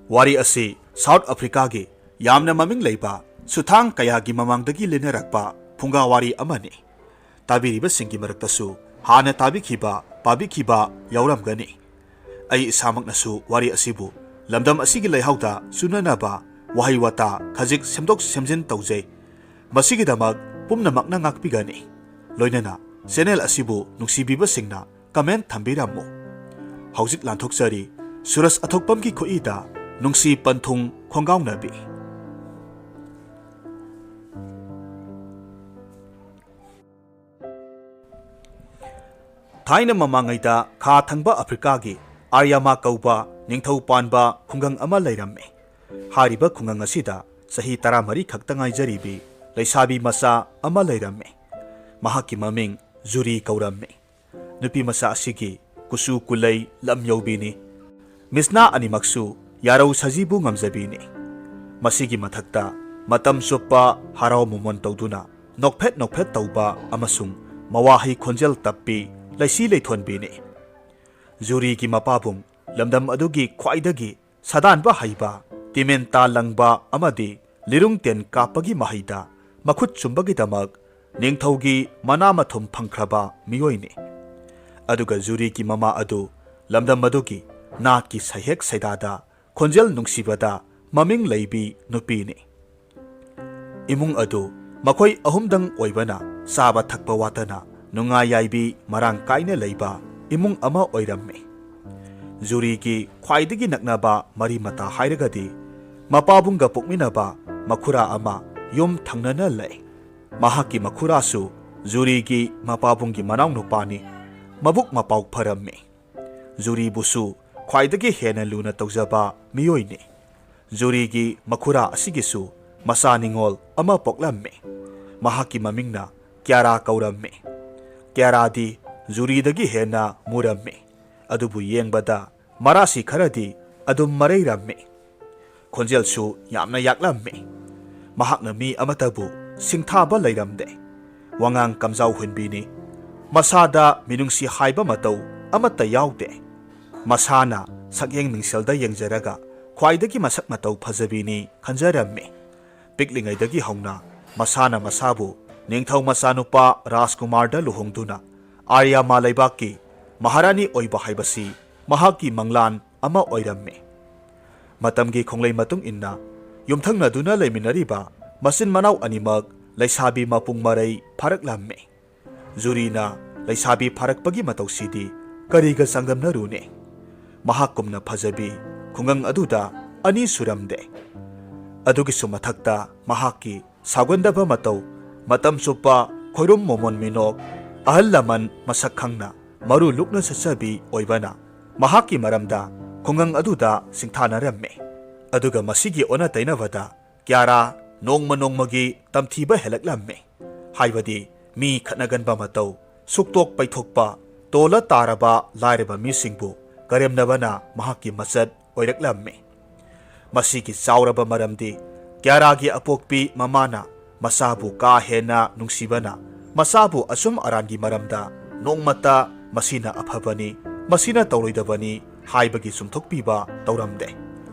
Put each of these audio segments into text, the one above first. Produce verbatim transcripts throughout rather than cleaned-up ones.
ꯋꯥꯔꯤ ꯑꯁꯤ ꯁꯥꯎꯠ ꯑꯐ꯭ꯔꯤꯀꯥꯒꯤ ꯌꯥꯝꯅ ꯃꯃꯤꯡ ꯂꯩꯕ ꯁꯨꯊꯥꯡ ꯀꯌꯥꯒꯤ ꯃꯃꯥꯡꯗꯒꯤ ꯂꯤꯅꯔꯛꯄ ꯐꯨꯡꯒꯥ ꯋꯥꯔꯤ ꯑꯃꯅꯤ꯫ ꯇꯥꯕꯤꯔꯤꯕꯁꯤꯡꯒꯤ ꯃꯔꯛꯇꯁꯨ ꯍꯥꯟꯅ ꯇꯥꯕꯤꯈꯤꯕ, ꯄꯥꯕꯤꯈꯤꯕ ꯌꯥꯎꯔꯝꯒꯅꯤ꯫ ꯑꯩ ꯏꯁꯥꯃꯛꯅꯁꯨ ꯋꯥꯔꯤ ꯑꯁꯤꯕꯨ ꯂꯝꯗꯝ ꯑꯁꯤꯒꯤ ꯂꯩꯍꯥꯎꯗ ꯆꯨꯅꯅꯕ ꯋꯥꯍꯩ ꯋꯥꯇꯥ ꯈꯖꯤꯛ ꯁꯦꯝꯗꯣꯛ ꯁꯦꯝꯖꯤꯟ ꯇꯧꯖꯩ꯫ ꯃꯁꯤꯒꯤꯗꯃꯛ ꯄꯨꯝꯅꯃꯛꯅ ꯉꯥꯛꯄꯤꯒꯅꯤ꯫ ꯂꯣꯏꯅꯅ ꯆꯦꯅꯦꯜ ꯑꯁꯤꯕꯨ ꯅꯨꯡꯁꯤꯕꯤꯕꯁꯤꯡꯅ ꯀꯃꯦꯟ ꯊꯝꯕꯤꯔꯝꯃꯨ꯫ ꯍꯧꯖꯤꯛ ꯂꯥꯟꯊꯣꯛꯆꯔꯤ ꯁꯨꯔꯖ ꯑꯊꯣꯛꯄꯝꯒꯤ ꯈꯨꯠꯏꯗ ꯅꯨꯡꯁꯤ ꯄꯟꯊꯨꯡ ꯈꯣꯡꯒꯥꯎꯅꯕꯤ꯫ ꯊꯥꯏꯅ ꯃꯃꯥꯡꯉꯩꯗ ꯈꯥ ꯊꯪꯕ ꯑꯐ꯭ꯔꯤꯀꯥꯒꯤ ꯑꯥꯔꯌꯥꯃꯥ ꯀꯧꯕ ꯅꯤꯡꯊꯧ ꯄꯥꯟꯕ ꯈꯨꯡꯒꯪ ꯑꯃ ꯂꯩꯔꯝꯃꯤ꯫ ꯍꯥꯏꯔꯤꯕ ꯈꯨꯡꯒꯪ ꯑꯁꯤꯗ ꯆꯍꯤ ꯇꯔꯥꯃꯔꯤ ꯈꯛꯇ ꯉꯥꯏꯖꯔꯤꯕꯤ ꯂꯩꯁꯥꯕꯤ ꯃꯆꯥ ꯑꯃ ꯂꯩꯔꯝꯃꯤ꯫ ꯃꯍꯥꯛꯀꯤ ꯃꯃꯤꯡ ꯖꯨꯔꯤ ꯀꯧꯔꯝꯃꯤ꯫ ꯅꯨꯄꯤ ꯃꯆꯥ ꯑꯁꯤꯒꯤ ꯀꯨꯆꯨ ꯀꯨꯂꯩ ꯂꯝ ꯌꯧꯕꯤꯅꯤ꯫ ꯃꯤꯠꯁꯅꯥ ꯑꯅꯤꯃꯛꯁꯨ ꯌꯥꯔꯧ ꯁꯖꯤꯕꯨ ꯉꯝꯖꯕꯤꯅꯤ꯫ ꯃꯁꯤꯒꯤ ꯃꯊꯛꯇ ꯃꯇꯝ ꯆꯨꯞꯄ ꯍꯔꯥꯎ ꯃꯃꯣꯟ ꯇꯧꯗꯨꯅ ꯅꯣꯛꯐꯦꯠ ꯅꯣꯛꯐꯦꯠ ꯇꯧꯕ ꯑꯃꯁꯨꯡ ꯃꯋꯥꯍꯩ ꯈꯣꯟꯖꯦꯜ ꯇꯞꯄꯤ, ꯂꯩꯁꯤ ꯂꯩꯊꯣꯟꯕꯤꯅꯤ꯫ ꯖꯨꯔꯤꯒꯤ ꯃꯄꯥꯕꯨꯡ ꯂꯝꯗꯝ ꯑꯗꯨꯒꯤ ꯈ꯭ꯋꯥꯏꯗꯒꯤ ꯁꯥꯗꯥꯟꯕ ꯍꯩꯕ, ꯇꯤꯃꯦꯟꯇꯥ ꯂꯪꯕ ꯑꯃꯗꯤ ꯂꯤꯔꯨꯡ ꯇꯦꯟ ꯀꯥꯞꯄꯒꯤ ꯃꯍꯩꯗ ꯃꯈꯨꯠ ꯆꯨꯝꯕꯒꯤꯗꯃꯛ ꯅꯤꯡꯊꯧꯒꯤ ꯃꯅꯥ ꯃꯊꯨꯝ ꯐꯪꯈ꯭ꯔꯕ ꯃꯤꯑꯣꯏꯅꯤ꯫ ꯑꯗꯨꯒ ꯖꯨꯔꯤꯒꯤ ꯃꯃꯥ ꯑꯗꯨ ꯂꯝꯗꯝ ꯑꯗꯨꯒꯤ ꯅꯥꯠꯀꯤ ꯁꯩꯍꯦꯛ ꯁꯩꯗꯥꯗ ꯈꯣꯟꯖꯦꯜ ꯅꯨꯡꯁꯤꯕꯗ ꯃꯃꯤꯡ ꯂꯩꯕꯤ ꯅꯨꯄꯤꯅꯤ꯫ ꯏꯃꯨꯡ ꯑꯗꯨ ꯃꯈꯣꯏ ꯑꯍꯨꯝꯗꯪ ꯑꯣꯏꯕꯅ ꯆꯥꯕ ꯊꯛꯄ ꯋꯥꯠꯇꯅ ꯅꯨꯡꯉꯥꯏ ꯌꯥꯏꯕꯤ ꯃꯔꯥꯡ ꯀꯥꯏꯅ ꯂꯩꯕ ꯏꯃꯨꯡ ꯑꯃ ꯑꯣꯏꯔꯝꯃꯤ꯫ ꯖꯨꯔꯤꯒꯤ ꯈ꯭ꯋꯥꯏꯗꯒꯤ ꯅꯛꯅꯕ ꯃꯔꯤ ꯃꯇꯥ ꯍꯥꯏꯔꯒꯗꯤ ꯃꯄꯥꯕꯨꯡꯒ ꯄꯣꯛꯃꯤꯟꯅꯕ ꯃꯈꯨꯔꯥ ꯑꯃ ꯌꯨꯝ ꯊꯪꯅꯅ ꯂꯩ꯫ ꯃꯍꯥꯛꯀꯤ ꯃꯈꯨꯔꯥꯁꯨ ꯖꯨꯔꯤꯒꯤ ꯃꯄꯥꯕꯨꯡꯒꯤ ꯃꯅꯥꯎꯅꯨꯄꯥꯅꯤ꯫ ꯃꯕꯨꯛ ꯃꯄꯥꯎ ꯐꯔꯝꯃꯤ꯫ ꯖꯨꯔꯤꯕꯨꯁꯨ ꯈ꯭ꯋꯥꯏꯗꯒꯤ ꯍꯦꯟꯅ ꯂꯨꯅ ꯇꯧꯖꯕ ꯃꯤꯑꯣꯏꯅꯤ꯫ ꯖꯨꯔꯤꯒꯤ ꯃꯈꯨꯔꯥ ꯑꯁꯤꯒꯤꯁꯨ ꯃꯆꯥ ꯅꯤꯉꯣꯜ ꯑꯃ ꯄꯣꯛꯂꯝꯃꯤ꯫ ꯃꯍꯥꯛꯀꯤ ꯃꯃꯤꯡꯅ ꯀ꯭ꯌꯥꯔꯥ ꯀꯧꯔꯝꯃꯤ꯫ ꯀ꯭ꯌꯥꯔꯥꯗꯤ ꯖꯨꯔꯤꯗꯒꯤ ꯍꯦꯟꯅ ꯃꯨꯔꯝꯃꯤ꯫ ꯑꯗꯨꯕꯨ ꯌꯦꯡꯕꯗ ꯃꯔꯥꯁꯤ ꯈꯔꯗꯤ ꯑꯗꯨꯝ ꯃꯔꯩꯔꯝꯃꯤ꯫ ꯈꯣꯟꯖꯦꯜꯁꯨ ꯌꯥꯝꯅ ꯌꯥꯛꯂꯝꯃꯤ꯫ ꯃꯍꯥꯛꯅ ꯃꯤ ꯑꯃꯠꯇꯕꯨ ꯁꯤꯡꯊꯥꯕ ꯂꯩꯔꯝꯗꯦ꯫ ꯋꯥꯉꯥꯡ ꯀꯝꯖꯥꯎ ꯍꯨꯟꯕꯤꯅꯤ꯫ ꯃꯁꯥꯗ ꯃꯤꯅꯨꯡꯁꯤ ꯍꯥꯏꯕ ꯃꯇꯧ ꯑꯃꯠꯇ ꯌꯥꯎꯗꯦ꯫ ꯃꯁꯥꯅ ꯁꯛꯌꯦꯡ ꯃꯤꯡꯁꯦꯜꯗ ꯌꯦꯡꯖꯔꯒ ꯈ꯭ꯋꯥꯏꯗꯒꯤ ꯃꯁꯛ ꯃꯇꯧ ꯐꯖꯕꯤꯅꯤ ꯈꯟꯖꯔꯝꯃꯤ꯫ ꯄꯤꯛꯂꯤꯉꯩꯗꯒꯤ ꯍꯧꯅ ꯃꯁꯥꯅ ꯃꯁꯥꯕꯨ ꯅꯤꯡꯊꯧ ꯃꯆꯥꯅꯨꯄꯥ ꯔꯥꯖꯀꯨꯃꯥꯔꯗ ꯂꯨꯍꯣꯡꯗꯨꯅ ꯑꯥꯔꯌꯥꯃꯥ ꯂꯩꯕꯥꯛꯀꯤ ꯃꯍꯥꯔꯥꯅꯤ ꯑꯣꯏꯕ ꯍꯥꯏꯕꯁꯤ ꯃꯍꯥꯛꯀꯤ ꯃꯪꯂꯥꯟ ꯑꯃ ꯑꯣꯏꯔꯝꯃꯤ꯫ ꯃꯇꯝꯒꯤ ꯈꯣꯡꯂꯩ ꯃꯇꯨꯡ ꯏꯟꯅ ꯌꯨꯝꯊꯪꯅꯗꯨꯅ ꯂꯩꯃꯤꯟꯅꯔꯤꯕ ꯃꯆꯤꯟ ꯃꯅꯥꯎ ꯑꯅꯤꯃꯛ ꯂꯩꯁꯥꯕꯤ ꯃꯄꯨꯡ ꯃꯔꯩ ꯐꯥꯔꯛꯂꯝꯃꯤ꯫ ꯖꯨꯔꯤꯅ ꯂꯩꯁꯥꯕꯤ ꯐꯥꯔꯛꯄꯒꯤ ꯃꯇꯧꯁꯤꯗꯤ ꯀꯔꯤꯒ ꯆꯥꯡꯗꯝꯅꯔꯨꯅꯤ? ꯃꯍꯥꯛꯀꯨꯝꯅ ꯐꯖꯕꯤ ꯈꯨꯡꯒꯪ ꯑꯗꯨꯗ ꯑꯅꯤ ꯁꯨꯔꯝꯗꯦ꯫ ꯑꯗꯨꯒꯤꯁꯨ ꯃꯊꯛꯇ ꯃꯍꯥꯛꯀꯤ ꯁꯥꯎꯒꯟꯗꯕ ꯃꯇꯧ, ꯃꯇꯝ ꯆꯨꯞꯄ ꯈꯣꯏꯔꯨꯝ ꯃꯣꯃꯣꯟ ꯃꯤꯅꯣꯛ, ꯑꯍꯜ ꯂꯃꯟ ꯃꯁꯛ ꯈꯪꯅ ꯃꯔꯨ ꯂꯨꯛꯅ ꯆꯠꯆꯕꯤ ꯑꯣꯏꯕꯅ ꯃꯍꯥꯛꯀꯤ ꯃꯔꯝꯗ ꯈꯨꯡꯒꯪ ꯑꯗꯨꯗ ꯁꯤꯡꯊꯥꯅꯔꯝꯃꯤ꯫ ꯑꯗꯨꯒ ꯃꯁꯤꯒꯤ ꯑꯣꯟꯅ ꯇꯩꯅꯕꯗ ꯀ꯭ꯌꯥꯔꯥ ꯅꯣꯡꯃ ꯅꯣꯡꯃꯒꯤ ꯇꯝꯊꯤꯕ ꯍꯦꯜꯂꯛꯂꯝꯃꯤ꯫ ꯍꯥꯏꯕꯗꯤ ꯃꯤ ꯈꯠꯅꯒꯟꯕ ꯃꯇꯧ, ꯁꯨꯛꯇꯣꯛ ꯄꯩꯊꯣꯛꯄ, ꯇꯣꯜꯂ ꯇꯥꯔꯕ ꯂꯥꯏꯔꯕ ꯃꯤꯁꯤꯡꯕꯨ ꯀꯔꯦꯝꯅꯕꯅ ꯃꯍꯥꯛꯀꯤ ꯃꯆꯠ ꯑꯣꯏꯔꯛꯂꯝꯃꯤ꯫ ꯃꯁꯤꯒꯤ ꯆꯥꯎꯔꯕ ꯃꯔꯝꯗꯤ ꯀ꯭ꯌꯥꯔꯥꯒꯤ ꯑꯄꯣꯛꯄꯤ ꯃꯃꯥꯅ ꯃꯆꯥꯕꯨ ꯀꯥ ꯍꯦꯟꯅ ꯅꯨꯡꯁꯤꯕꯅ ꯃꯆꯥꯕꯨ ꯑꯆꯨꯝ ꯑꯔꯥꯟꯒꯤ ꯃꯔꯝꯗ ꯅꯣꯡꯃꯇ "ꯃꯁꯤꯅ ꯑꯐꯕꯅꯤ, ꯃꯁꯤꯅ ꯇꯧꯔꯣꯏꯗꯕꯅꯤ" ꯍꯥꯏꯕꯒꯤ ꯆꯨꯝꯊꯣꯛꯄꯤꯕ ꯇꯧꯔꯝꯗꯦ꯫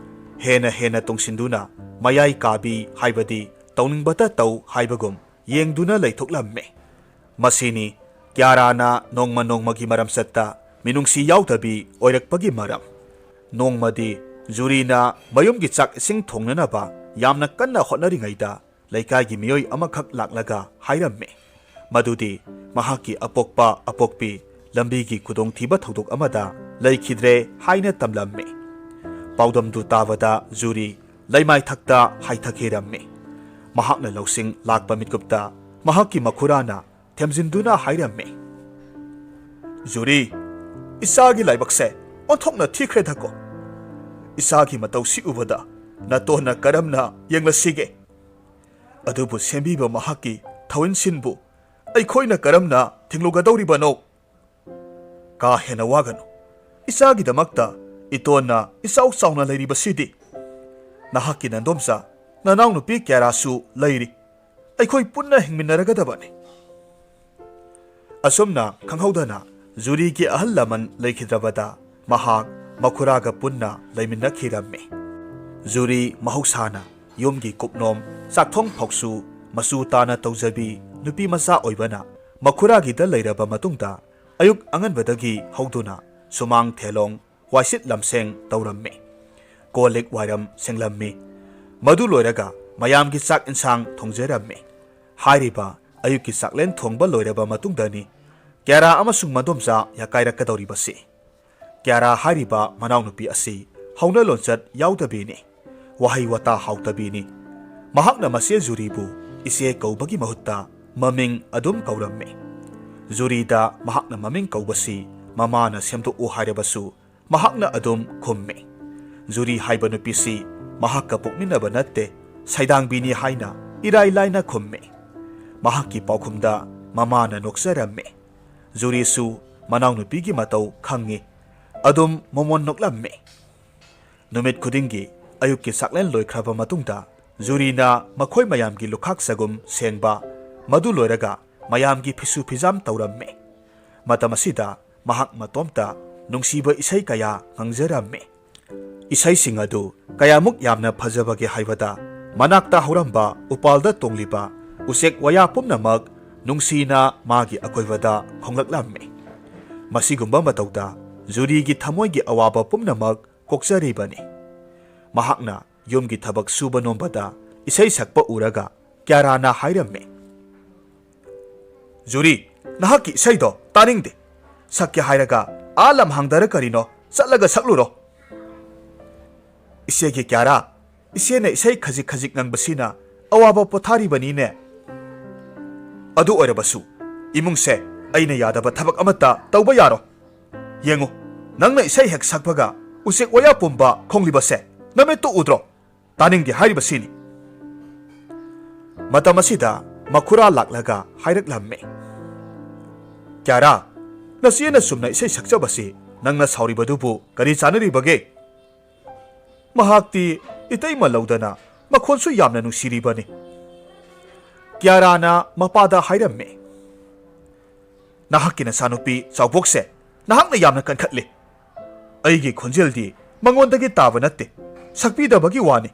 ꯍꯦꯟꯅ ꯍꯦꯟꯅ ꯇꯣꯡꯁꯤꯟꯗꯨꯅ ꯃꯌꯥꯏ ꯀꯥꯕꯤ, ꯍꯥꯏꯕꯗꯤ ꯇꯧꯅꯤꯡꯕꯇ ꯇꯧ ꯍꯥꯏꯕꯒꯨꯝ ꯌꯦꯡꯗꯨꯅ ꯂꯩꯊꯣꯛꯂꯝꯃꯤ꯫ ꯃꯁꯤꯅꯤ ꯀ꯭ꯌꯥꯔꯥꯅ ꯅꯣꯡꯃ ꯅꯣꯡꯃꯒꯤ ꯃꯔꯝꯆꯠꯇ ꯃꯤꯅꯨꯡꯁꯤ ꯌꯥꯎꯗꯕꯤ ꯑꯣꯏꯔꯛꯄꯒꯤ ꯃꯔꯝ꯫ ꯅꯣꯡꯃꯗꯤ ꯖꯨꯔꯤꯅ ꯃꯌꯨꯝꯒꯤ ꯆꯥꯛ ꯏꯁꯤꯡ ꯊꯣꯡꯅꯅꯕ ꯌꯥꯝꯅ ꯀꯟꯅ ꯍꯣꯠꯅꯔꯤꯉꯩꯗ ꯂꯩꯀꯥꯏꯒꯤ ꯃꯤꯑꯣꯏ ꯑꯃꯈꯛ ꯂꯥꯛꯂꯒ ꯍꯥꯏꯔꯝꯃꯤ꯫ ꯃꯗꯨꯗꯤ ꯃꯍꯥꯛꯀꯤ ꯑꯄꯣꯛꯄ ꯑꯄꯣꯛꯄꯤ ꯂꯝꯕꯤꯒꯤ ꯈꯨꯗꯣꯡꯊꯤꯕ ꯊꯧꯗꯣꯛ ꯑꯃꯗ ꯂꯩꯈꯤꯗ꯭ꯔꯦ ꯍꯥꯏꯅ ꯇꯝꯂꯝꯃꯤ꯫ ꯄꯥꯎꯗꯝꯗꯨ ꯇꯥꯕꯗ ꯖꯨꯔꯤ ꯂꯩꯃꯥꯏꯊꯛꯇ ꯍꯥꯏꯊꯈꯤꯔꯝꯃꯤ꯫ ꯃꯍꯥꯛꯅ ꯂꯧꯁꯤꯡ ꯂꯥꯛꯄ ꯃꯤꯠꯀꯨꯞꯇ ꯃꯍꯥꯛꯀꯤ ꯃꯈꯨꯔꯥꯅ ꯊꯦꯝꯖꯤꯟꯗꯨꯅ ꯍꯥꯏꯔꯝꯃꯤ, "ꯖꯨꯔꯤ, ꯏꯆꯥꯒꯤ ꯂꯥꯏꯕꯛꯁꯦ ꯑꯣꯟꯊꯣꯛꯅ ꯊꯤꯈ꯭ꯔꯦꯗꯀꯣ꯫ ꯏꯆꯥꯒꯤ ꯃꯇꯧꯁꯤ ꯎꯕꯗ ꯅꯇꯣꯟꯅ ꯀꯔꯝꯅ ꯌꯦꯡꯂꯁꯤꯒꯦ? ꯑꯗꯨꯕꯨ ꯁꯦꯝꯕꯤꯕ ꯃꯍꯥꯛꯀꯤ ꯊꯧꯏꯟꯁꯤꯟꯕꯨ ꯑꯩꯈꯣꯏꯅ ꯀꯔꯝꯅ ꯊꯤꯡꯂꯨꯒꯗꯧꯔꯤꯕꯅꯣ?" "ꯀꯥ ꯍꯦꯟꯅ ꯋꯥꯒꯅꯨ꯫ ꯏꯆꯥꯒꯤꯗꯃꯛꯇ ꯏꯇꯣꯟꯅ ꯏꯆꯥꯎ ꯆꯥꯎꯅ ꯂꯩꯔꯤꯕꯁꯤꯗꯤ꯫ ꯅꯍꯥꯛꯀꯤ ꯅꯟꯗꯣꯝꯆꯥ, ꯅꯅꯥꯎꯅꯨꯄꯤ ꯀ꯭ꯌꯥꯔꯥꯁꯨ ꯂꯩꯔꯤ꯫ ꯑꯩꯈꯣꯏ ꯄꯨꯟꯅ ꯍꯤꯡꯃꯤꯟꯅꯔꯒꯗꯕꯅꯤ꯫" ꯑꯁꯨꯝꯅ ꯈꯪꯍꯧꯗꯅ ꯖꯨꯔꯤꯒꯤ ꯑꯍꯜ ꯂꯃꯟ ꯂꯩꯈꯤꯗ꯭ꯔꯕꯗ ꯃꯍꯥꯛ ꯃꯈꯨꯔꯥꯒ ꯄꯨꯟꯅ ꯂꯩꯃꯤꯟꯅꯈꯤꯔꯝꯃꯤ꯫ ꯖꯨꯔꯤ ꯃꯍꯧꯁꯥꯅ ꯌꯨꯝꯒꯤ ꯀꯨꯞꯅꯣꯝ, ꯆꯥꯛꯊꯣꯡ ꯐꯥꯎꯁꯨ ꯃꯆꯨ ꯇꯥꯅ ꯇꯧꯖꯕꯤ ꯅꯨꯄꯤ ꯃꯆꯥ ꯑꯣꯏꯕꯅ, ꯃꯈꯨꯔꯥꯒꯤꯗ ꯂꯩꯔꯕ ꯃꯇꯨꯡꯗ ꯑꯌꯨꯛ ꯑꯉꯟꯕꯗꯒꯤ ꯍꯧꯗꯨꯅ ꯁꯨꯃꯥꯡ ꯊꯦꯂꯣꯡ, ꯋꯥꯏꯁꯤꯠ ꯂꯝꯁꯦꯡ ꯇꯧꯔꯝꯃꯤ꯫ ꯀꯣꯜ ꯂꯤꯛ ꯋꯥꯏꯔꯝ ꯁꯦꯡꯂꯝꯃꯤ꯫ ꯃꯗꯨ ꯂꯣꯏꯔꯒ ꯃꯌꯥꯝꯒꯤ ꯆꯥꯛ ꯏꯟꯁꯥꯡ ꯊꯣꯡꯖꯔꯝꯃꯤ꯫ ꯍꯥꯏꯔꯤꯕ ꯑꯌꯨꯛꯀꯤ ꯆꯥꯛꯂꯦꯟ ꯊꯣꯡꯕ ꯂꯣꯏꯔꯕ ꯃꯇꯨꯡꯗꯅꯤ ꯀ꯭ꯌꯥꯔꯥ ꯑꯃꯁꯨꯡ ꯃꯗꯣꯝꯆꯥ ꯌꯥꯀꯥꯏꯔꯛꯀꯗꯧꯔꯤꯕꯁꯤ꯫ ꯀ꯭ꯌꯥꯔꯥ ꯍꯥꯏꯔꯤꯕ ꯃꯅꯥꯎꯅꯨꯄꯤ ꯑꯁꯤ ꯍꯧꯅ ꯂꯣꯟꯆꯠ ꯌꯥꯎꯗꯕꯤꯅꯤ꯫ ꯋꯥꯍꯩ ꯋꯥꯇꯥ ꯍꯥꯎꯇꯕꯤꯅꯤ꯫ ꯃꯍꯥꯛꯅ ꯃꯆꯦ ꯖꯨꯔꯤꯕꯨ ꯏꯆꯦ ꯀꯧꯕꯒꯤ ꯃꯍꯨꯠꯇ ꯃꯃꯤꯡ ꯑꯗꯨꯝ ꯀꯧꯔꯝꯃꯤ꯫ ꯖꯨꯔꯤꯗ ꯃꯍꯥꯛꯅ ꯃꯃꯤꯡ ꯀꯧꯕꯁꯤ ꯃꯃꯥꯅ ꯁꯦꯝꯗꯣꯛꯎ ꯍꯥꯏꯔꯕꯁꯨ ꯃꯍꯥꯛꯅ ꯑꯗꯨꯝ ꯈꯨꯝꯃꯤ꯫ ꯖꯨꯔꯤ ꯍꯥꯏꯕ ꯅꯨꯄꯤꯁꯤ ꯃꯍꯥꯛꯀ ꯄꯣꯛꯃꯤꯟꯅꯕ ꯅꯠꯇꯦ, ꯁꯩꯗꯥꯡꯕꯤꯅꯤ ꯍꯥꯏꯅ ꯏꯔꯥꯏ ꯂꯥꯏꯅ ꯈꯨꯝꯃꯤ꯫ ꯃꯍꯥꯛꯀꯤ ꯄꯥꯎꯈꯨꯝꯗ ꯃꯃꯥꯅ ꯅꯣꯛꯆꯔꯝꯃꯤ꯫ ꯖꯨꯔꯤꯁꯨ ꯃꯅꯥꯎꯅꯨꯄꯤꯒꯤ ꯃꯇꯧ ꯈꯪꯉꯤ꯫ ꯑꯗꯨꯝ ꯃꯣꯃꯣꯟ ꯅꯣꯛꯂꯝꯃꯤ꯫ ꯅꯨꯃꯤꯠ ꯈꯨꯗꯤꯡꯒꯤ ꯑꯌꯨꯛꯀꯤ ꯆꯥꯛꯂꯦꯟ ꯂꯣꯏꯈ꯭ꯔꯕ ꯃꯇꯨꯡꯗ ꯖꯨꯔꯤꯅ ꯃꯈꯣꯏ ꯃꯌꯥꯝꯒꯤ ꯂꯨꯈꯥꯛ ꯆꯒꯨꯝ ꯁꯦꯡꯕ, ꯃꯗꯨ ꯂꯣꯏꯔꯒ ꯃꯌꯥꯝꯒꯤ ꯐꯤꯁꯨ ꯐꯤꯖꯥꯝ ꯇꯧꯔꯝꯃꯤ꯫ ꯃꯇꯝ ꯑꯁꯤꯗ ꯃꯍꯥꯛ ꯃꯇꯣꯝꯇ ꯅꯨꯡꯁꯤꯕ ꯏꯁꯩ ꯀꯌꯥ ꯉꯪꯖꯔꯝꯃꯤ꯫ ꯏꯁꯩꯁꯤꯡ ꯑꯗꯨ ꯀꯌꯥꯃꯨꯛ ꯌꯥꯝꯅ ꯐꯖꯕꯒꯦ ꯍꯥꯏꯕꯗ, ꯃꯅꯥꯛꯇ ꯍꯧꯔꯝꯕ ꯎꯄꯥꯜꯗ ꯇꯣꯡꯂꯤꯕ ꯎꯆꯦꯛ ꯋꯥꯌꯥ ꯄꯨꯝꯅꯃꯛ ꯅꯨꯡꯁꯤꯅ ꯃꯥꯒꯤ ꯑꯀꯣꯏꯕꯗ ꯈꯣꯡꯂꯛꯂꯝꯃꯤ꯫ ꯃꯁꯤꯒꯨꯝꯕ ꯃꯇꯧꯗ ꯖꯨꯔꯤꯒꯤ ꯊꯃꯣꯏꯒꯤ ꯑꯋꯥꯕ ꯄꯨꯝꯅꯃꯛ ꯀꯣꯛꯆꯔꯤꯕꯅꯤ꯫ ꯃꯍꯥꯛꯅ ꯌꯨꯝꯒꯤ ꯊꯕꯛ ꯁꯨꯕ ꯅꯣꯝꯕꯗ ꯏꯁꯩ ꯁꯛꯄ ꯎꯔꯒ ꯀ꯭ꯌꯥꯔꯥꯅ ꯍꯥꯏꯔꯝꯃꯤ, "ꯖꯨꯔꯤ, ꯅꯍꯥꯛꯀꯤ ꯏꯁꯩꯗꯣ ꯇꯥꯅꯤꯡꯗꯦ꯫ ꯁꯛꯀꯦ ꯍꯥꯏꯔꯒ ꯑꯥ ꯂꯝꯍꯥꯡꯗꯔ ꯀꯔꯤꯅꯣ ꯆꯠꯂꯒ ꯁꯛꯂꯨꯔꯣ꯫" "ꯏꯆꯦꯒꯤ ꯀ꯭ꯌꯥꯔꯥ, ꯏꯆꯦꯅ ꯏꯁꯩ ꯈꯖꯤꯛ ꯈꯖꯤꯛ ꯉꯪꯕꯁꯤꯅ ꯑꯋꯥꯕ ꯄꯣꯊꯥꯔꯤꯕꯅꯤꯅꯦ꯫" "ꯑꯗꯨ ꯑꯣꯏꯔꯕꯁꯨ ꯏꯃꯨꯡꯁꯦ ꯑꯩꯅ ꯌꯥꯗꯕ ꯊꯕꯛ ꯑꯃꯠꯇ ꯇꯧꯕ ꯌꯥꯔꯣꯏ꯫ ꯌꯦꯡꯉꯨ, ꯅꯪꯅ ꯏꯁꯩ ꯍꯦꯛ ꯁꯛꯄꯒ ꯎꯆꯦꯛ ꯋꯥꯌꯥ ꯄꯨꯝꯕ ꯈꯣꯡꯂꯤꯕꯁꯦ ꯅꯃꯤꯠꯇꯨ ꯎꯗ꯭ꯔꯣ? ꯇꯥꯅꯤꯡꯗꯦ ꯍꯥꯏꯔꯤꯕꯁꯤꯅꯤ꯫" ꯃꯇꯝ ꯑꯁꯤꯗ ꯃꯈꯨꯔꯥ ꯂꯥꯛꯂꯒ ꯍꯥꯏꯔꯛꯂꯝꯃꯤ, "ꯀ꯭ꯌꯥꯔꯥ, ꯅꯆꯦꯅ ꯆꯨꯝꯅ ꯏꯁꯩ ꯁꯛꯆꯕꯁꯤ ꯅꯪꯅ ꯁꯥꯎꯔꯤꯕꯗꯨꯕꯨ ꯀꯔꯤ ꯆꯥꯅꯔꯤꯕꯒꯦ? ꯃꯍꯥꯛꯇꯤ ꯏꯇꯩꯃ ꯂꯧꯗꯅ ꯃꯈꯣꯟꯁꯨ ꯌꯥꯝꯅ ꯅꯨꯡꯁꯤꯔꯤꯕꯅꯤ꯫" ꯀ꯭ꯌꯥꯔꯥꯅ ꯃꯄꯥꯗ ꯍꯥꯏꯔꯝꯃꯤ, "ꯅꯍꯥꯛꯀꯤ ꯅꯆꯥꯅꯨꯄꯤ ꯆꯥꯎꯕꯣꯛꯁꯦ ꯅꯍꯥꯛꯅ ꯌꯥꯝꯅ ꯀꯟꯈꯠꯂꯤ꯫ ꯑꯩꯒꯤ ꯈꯣꯟꯖꯦꯜꯗꯤ ꯃꯉꯣꯟꯗꯒꯤ ꯇꯥꯕ ꯅꯠꯇꯦ꯫ ꯁꯛꯄꯤꯗꯕꯒꯤ ꯋꯥꯅꯤ꯫